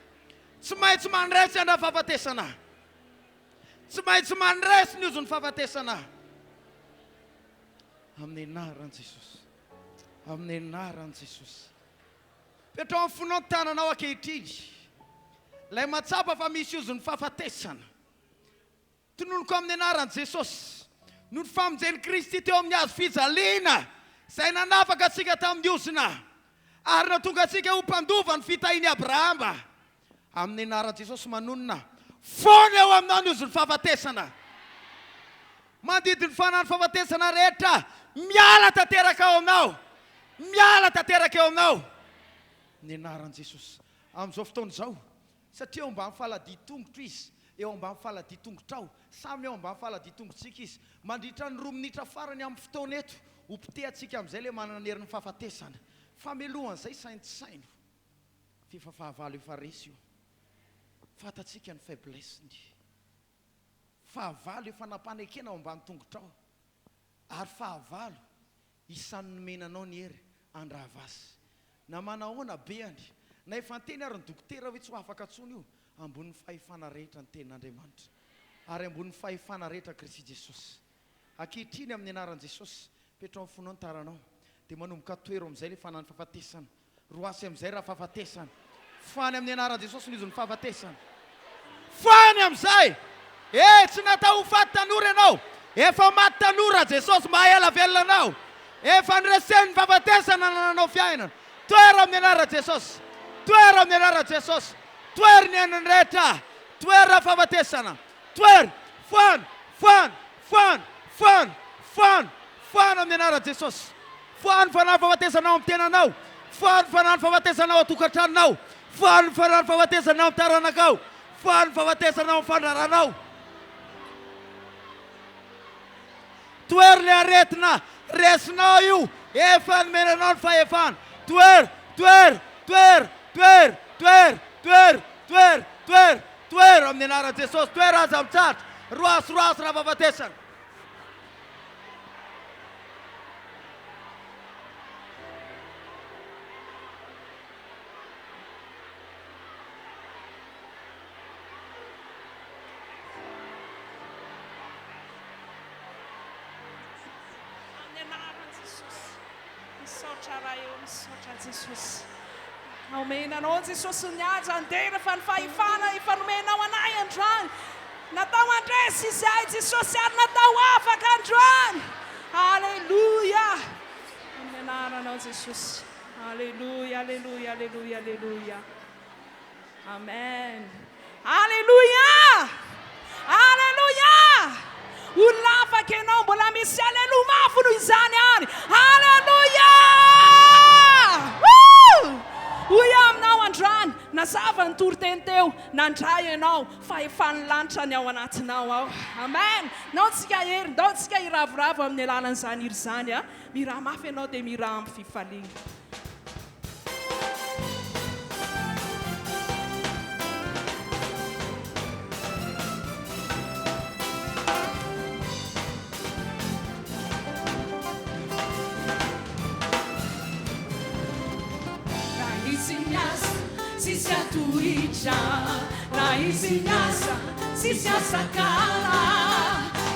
Tsy maintsy mandresy andra fahafatesana. Tsy maintsy mandresy ny ozon'ny fahafatesana amin'ny anaran'i Jesosy. Amin'ny anaran'i Jesosy. Petrao amin'ny fonao ny tananao ankehitriny. Ilay mahatsapa fa misy ozon'ny fahafatesana. Tononiko amin'ny anaran'i Jesosy. Noho ny famonjen'i Kristy teo amin'ny hazo fijaliana izay nanafaka antsika tamin'ny ozona ary nahatonga antsika ho mpandova ny fitahian'i Abrahama. Amin'ny anaran'i Jesosy manonona foana eo aminao ny ozon'ny fahafatesana. Mandidy ny fanahin'ny fahafatesana rehetra miala tanteraka ao aminao. Miala tanteraka eo aminao. Ny anaran'i Jesosy. Amin'izao fotoana izao, satria eo ambany faladia tongotro izy, eo ambany faladia tongotrao, samy eo ambany faladia tongotsika izy. Mandritra ny roa minitra farany amin'ny fotoana eto, ho potehantsika amin'izay ilay manana ny herin'ny fahafatesana. Famelohan'izay saintsaino. F'efa fahavalo efa resy io. Fantatsika ny faiblesse-ny. Fahavalo efa nampanekena ao ambany tongotrao. Ary fahavalo isan'ny nomena anao ny hery handrava azy. Na manahoana beany, na efa niteny ary ny dokotera hoe tsy ho afaka intsony io, ambonin'ny fahefana rehetra ny tenin'Andriamanitra. Ary ambonin'ny fahefana rehetra Kristy Jesosy. Ankehitriny amin'ny anaran'i Jesosy, petrao amin'ny fonao ny taranao, dia manomboka toero amin'izay ilay fanahin'ny fahafatesana. Roasy amin'izay rafahafatesana. Fany amin'ny anaran'i Jesosy ny ozon'ny fahafatesana. Fany amin'izay! Eh, tsy natao ho faty tanora ianao. Efa maty tanora Jesosy mba haela velona anao. Efa noreseny ny fahafatesana nananao fiainana. Toero amin'ny anaran'i Jesosy. Toero amin'ny anaran'i Jesosy. Toero ny ain'ny rehetra. Toero rafahafatesana. Toero! Foano! Foano! Foano! Foano! Foano! Foano amin'ny anaran'i Jesosy. Foano ny fanahy fahafatesana ao amin'ny tenanao. Foano ny fanahy fahafatesana ao an-tokantranonao. Foano ny fanahy fahafatesana ao amin'ny taranakao. Foano ny fahafatesana ao amin'ny fandraranao. Toero ilay aretina, resinao io, efa nomena anao ny fahefana. Toero, Toero, toero, toero, toero, toero, toero, toero, toero amin'ny anaran'i Jesosy. Toero aza mitsahatra. Roaso, roaso rafahafatesana. Amin'ny anaran'i Jesosy. Misaotra Ray ô, misaotra Jesosy. Omena anao Jesosy ny haja, ny dera fa ny fahefana efa nomenao anay androany. Natao handresy izahay Jesosy ary natao afaka androany. Aleloia. Amin'ny anaranao Jesosy. Aleloia, aleloia, aleloia, aleloia. Amen Aleloia Aleloia Olona afaka ianao mbola misy aleloa mafy noho izany any Aleloia Woo! Hoy aho aminao androany nazava ny toriteny teo nandray ianao fa efa ny lanitra ny ao anatinao ao Amen Ndao tsika hery ndao tsika hiravoravo amin'ny alalan'izany hira izany a Miraha mafy ianao dia miraha amin'ny fifaliana. Raha izy miasa, tsisy atohitra. Raha izy miasa, tsisy asakala.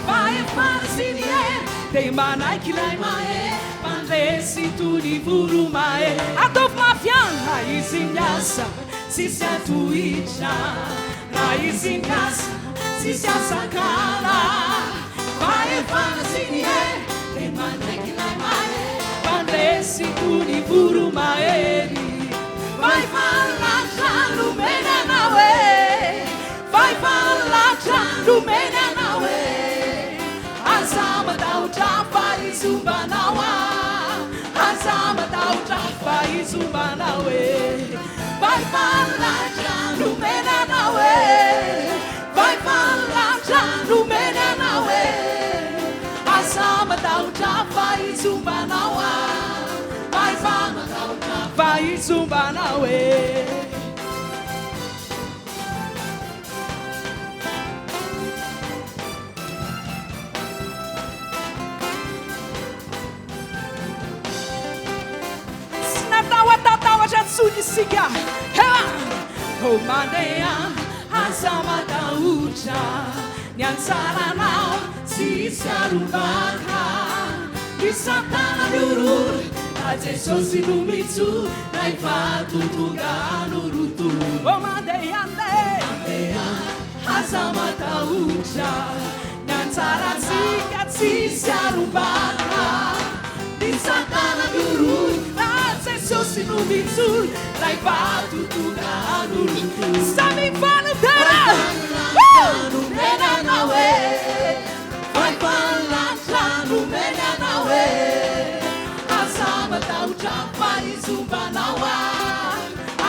Fahefana sy ny hery, dia manaiky ilay mahery. Mpandresy toy ny voromahery. Ataovy mafy ihany. Raha izy miasa, tsisy atohitra. Raha izy miasa, tsisy asakala. Fahefana sy ny hery, dia manaiky ilay mahery. Mpandresy toy ny voromahery. Fahefana lanitra nomena anao e. Fahefana lanitra nomena anao e. Aza matahotra fa izy homba anao a. Aza matahotra fa izy homba anao e. Fahefana lanitra nomena anao e. Fahefana lanitra nomena anao e. Aza matahotra fa izy homba anao a. Fahefana fa izy homba anao e. Tsy natao hatatahotra intsony isika. Hewa! Oh, mandeha, aza matahotra. Ny antsaranao tsy hisy harombaka. Ny Satana mihorohoro, fa Jesosy no mijoro, Ilay vato tonga hanorotoro. Oh, mandeha, mandeha, aza matahotra. Ny anjarantsika tsisy arombaka. Ny Satana mihorohoro, fa Jesosy no mijoro, Ilay vato tonga hanorotoro. Samy mifaly midera! Woo! Nomena anao e, fahefan'ny lanitra nomena anao e. Aza matahotra fa izy homba anao ah.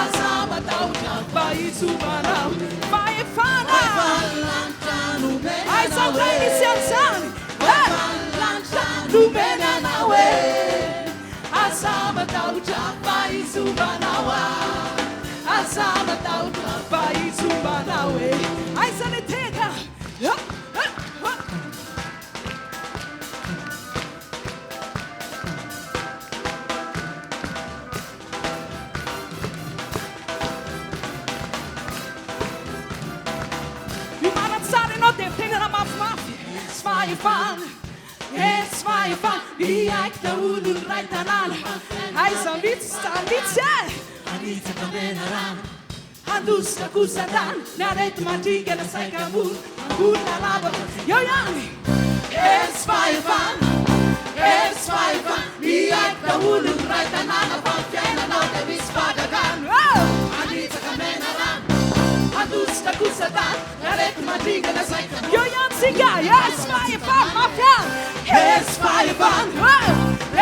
Aza matahotra fa izy homba anao. Fahefana. Aiza indray nisy an'izany? Nomena anao e. Aza matahotra fa izy homba anao ah. Aza matahotra fa izy homba anao e. Aiza le tehaka? Ha, ha, ha. Miomàna tsara ianao dia mitenena mafimafy. Tsy fahefana, eh tsy fahefana. Miaiky daholo ny iray tanàna. Aiza mihitsy izany mihitsy eh. Hanitsaka menarana, handositra kosa tany. Ny areti-mandringana saika hamono, mangorona lavaka eo ihany. Eh tsy fahefana, eh tsy fahefana. Miaiky daholo ny iray tanàna fa ny fiainanao dia misy fahagagana. Oh! Hanitsaka menarana, handositra kosa tany. Ny areti-mandringana saika hamono. Eo ihany tsika, eh tsy fahefana, mafy ihany. Eh tsy fahefana, oh!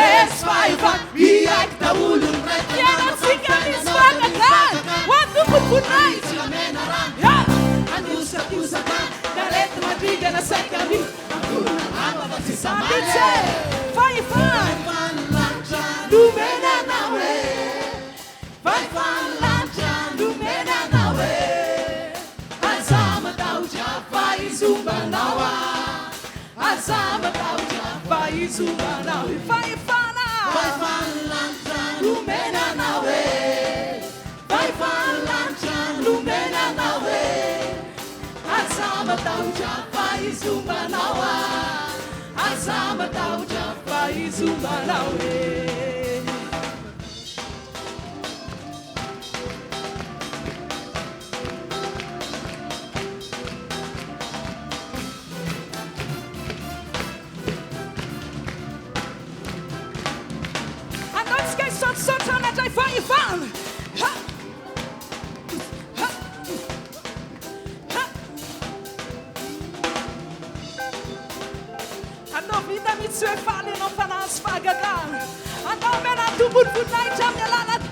Eh tsy fahefana. Miaiky daholo ny iray tanàna fa ny Fiainantsika misy fiainanao dia misy fahagagana. Ho an'ny Tompo ny voninahitra. Hanitsaka menarana, Yeah! Handositra kosa tany. Ny areti-mandringana saika hamono. Fahefana nomena anao e. matahotra fa izy homba anao ah. Aza matahotra fa izy homba anao. Fahefana. Fahefan'ny lanitra nomena anao e. Fahefan'ny lanitra nomena anao e. Aza matahotra fa izy homba anao ah. Aza matahotra fa izy homba anao e. Andaontsika hisaotrasaotra nandray fahefana. Ha! Ha! Ha! Andao vita mihitsy hoe faly ianao fa nahazo fahagagana. Andao omena ny Tompo ny voninahitra amin'ny alalan'ny.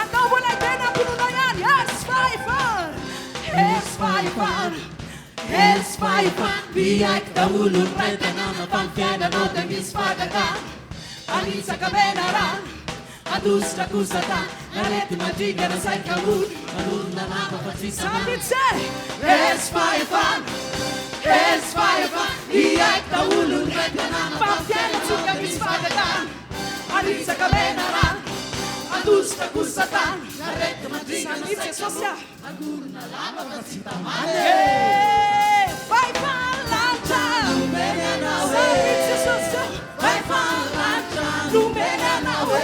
Andao mbola hiteny am-pinoana ihany. Hery sy fahefana. Hery sy fahefana. Hery sy fahefana. Miaiky daholo ny mpiray tanàna fa ny fiainanao dia misy fahagagana. Hanitsaka menarana, handositra koa satana. Areti-mandringana saika ony, manorina lava fa tsy samby tsy. Hery sy fahefana, hery sy fahefana. Miaiky daholo ny mpiray tanàna fa ny fiainantsika misy fahagagana. Hanitsaka menarana, handositra koa satana. Areti-mandringana saika ony. Angorona lava fa tsy tamana e. Fahefan'ny lanitra nomeny anao e. Fahefan'ny lanitra nomeny anao e.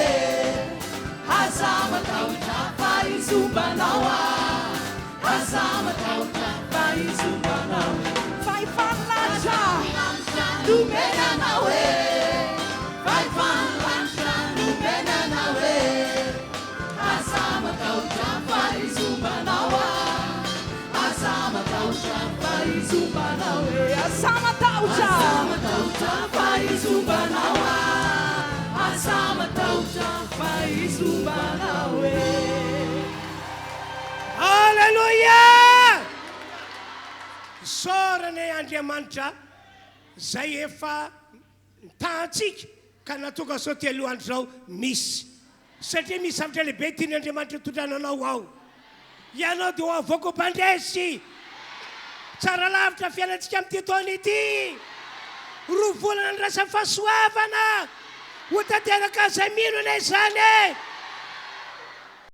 Aza matahotra fa izy homba anao ah. Aza matahotra fa izy homba anao. Fahefan'ny lanitra nomeny anao e. Fahefan'ny lanitra nomeny anao e. Aza matahotra fa izy homba anao ah. Aza matahotra fa izy homba anao e. Aza matahotra. Aza matahotra fa izy homba anao ah. Aza matahotra fa izy homba anao e. Aleloia! Isaorana e Andriamanitra zay efa nitahantsika ka nahatonga zao teloandro zao misy. Satria misy zavatra lehibe tian' Andriamanitra hitondrana anao ao. Ianao dia ho avoaka ho mpandresy. Tsara lavitra ny fiainantsika amin'ity taona ity. Roa volana andrasan'ny fahasoavana. Ho tanteraka an'izay mino anie izany e!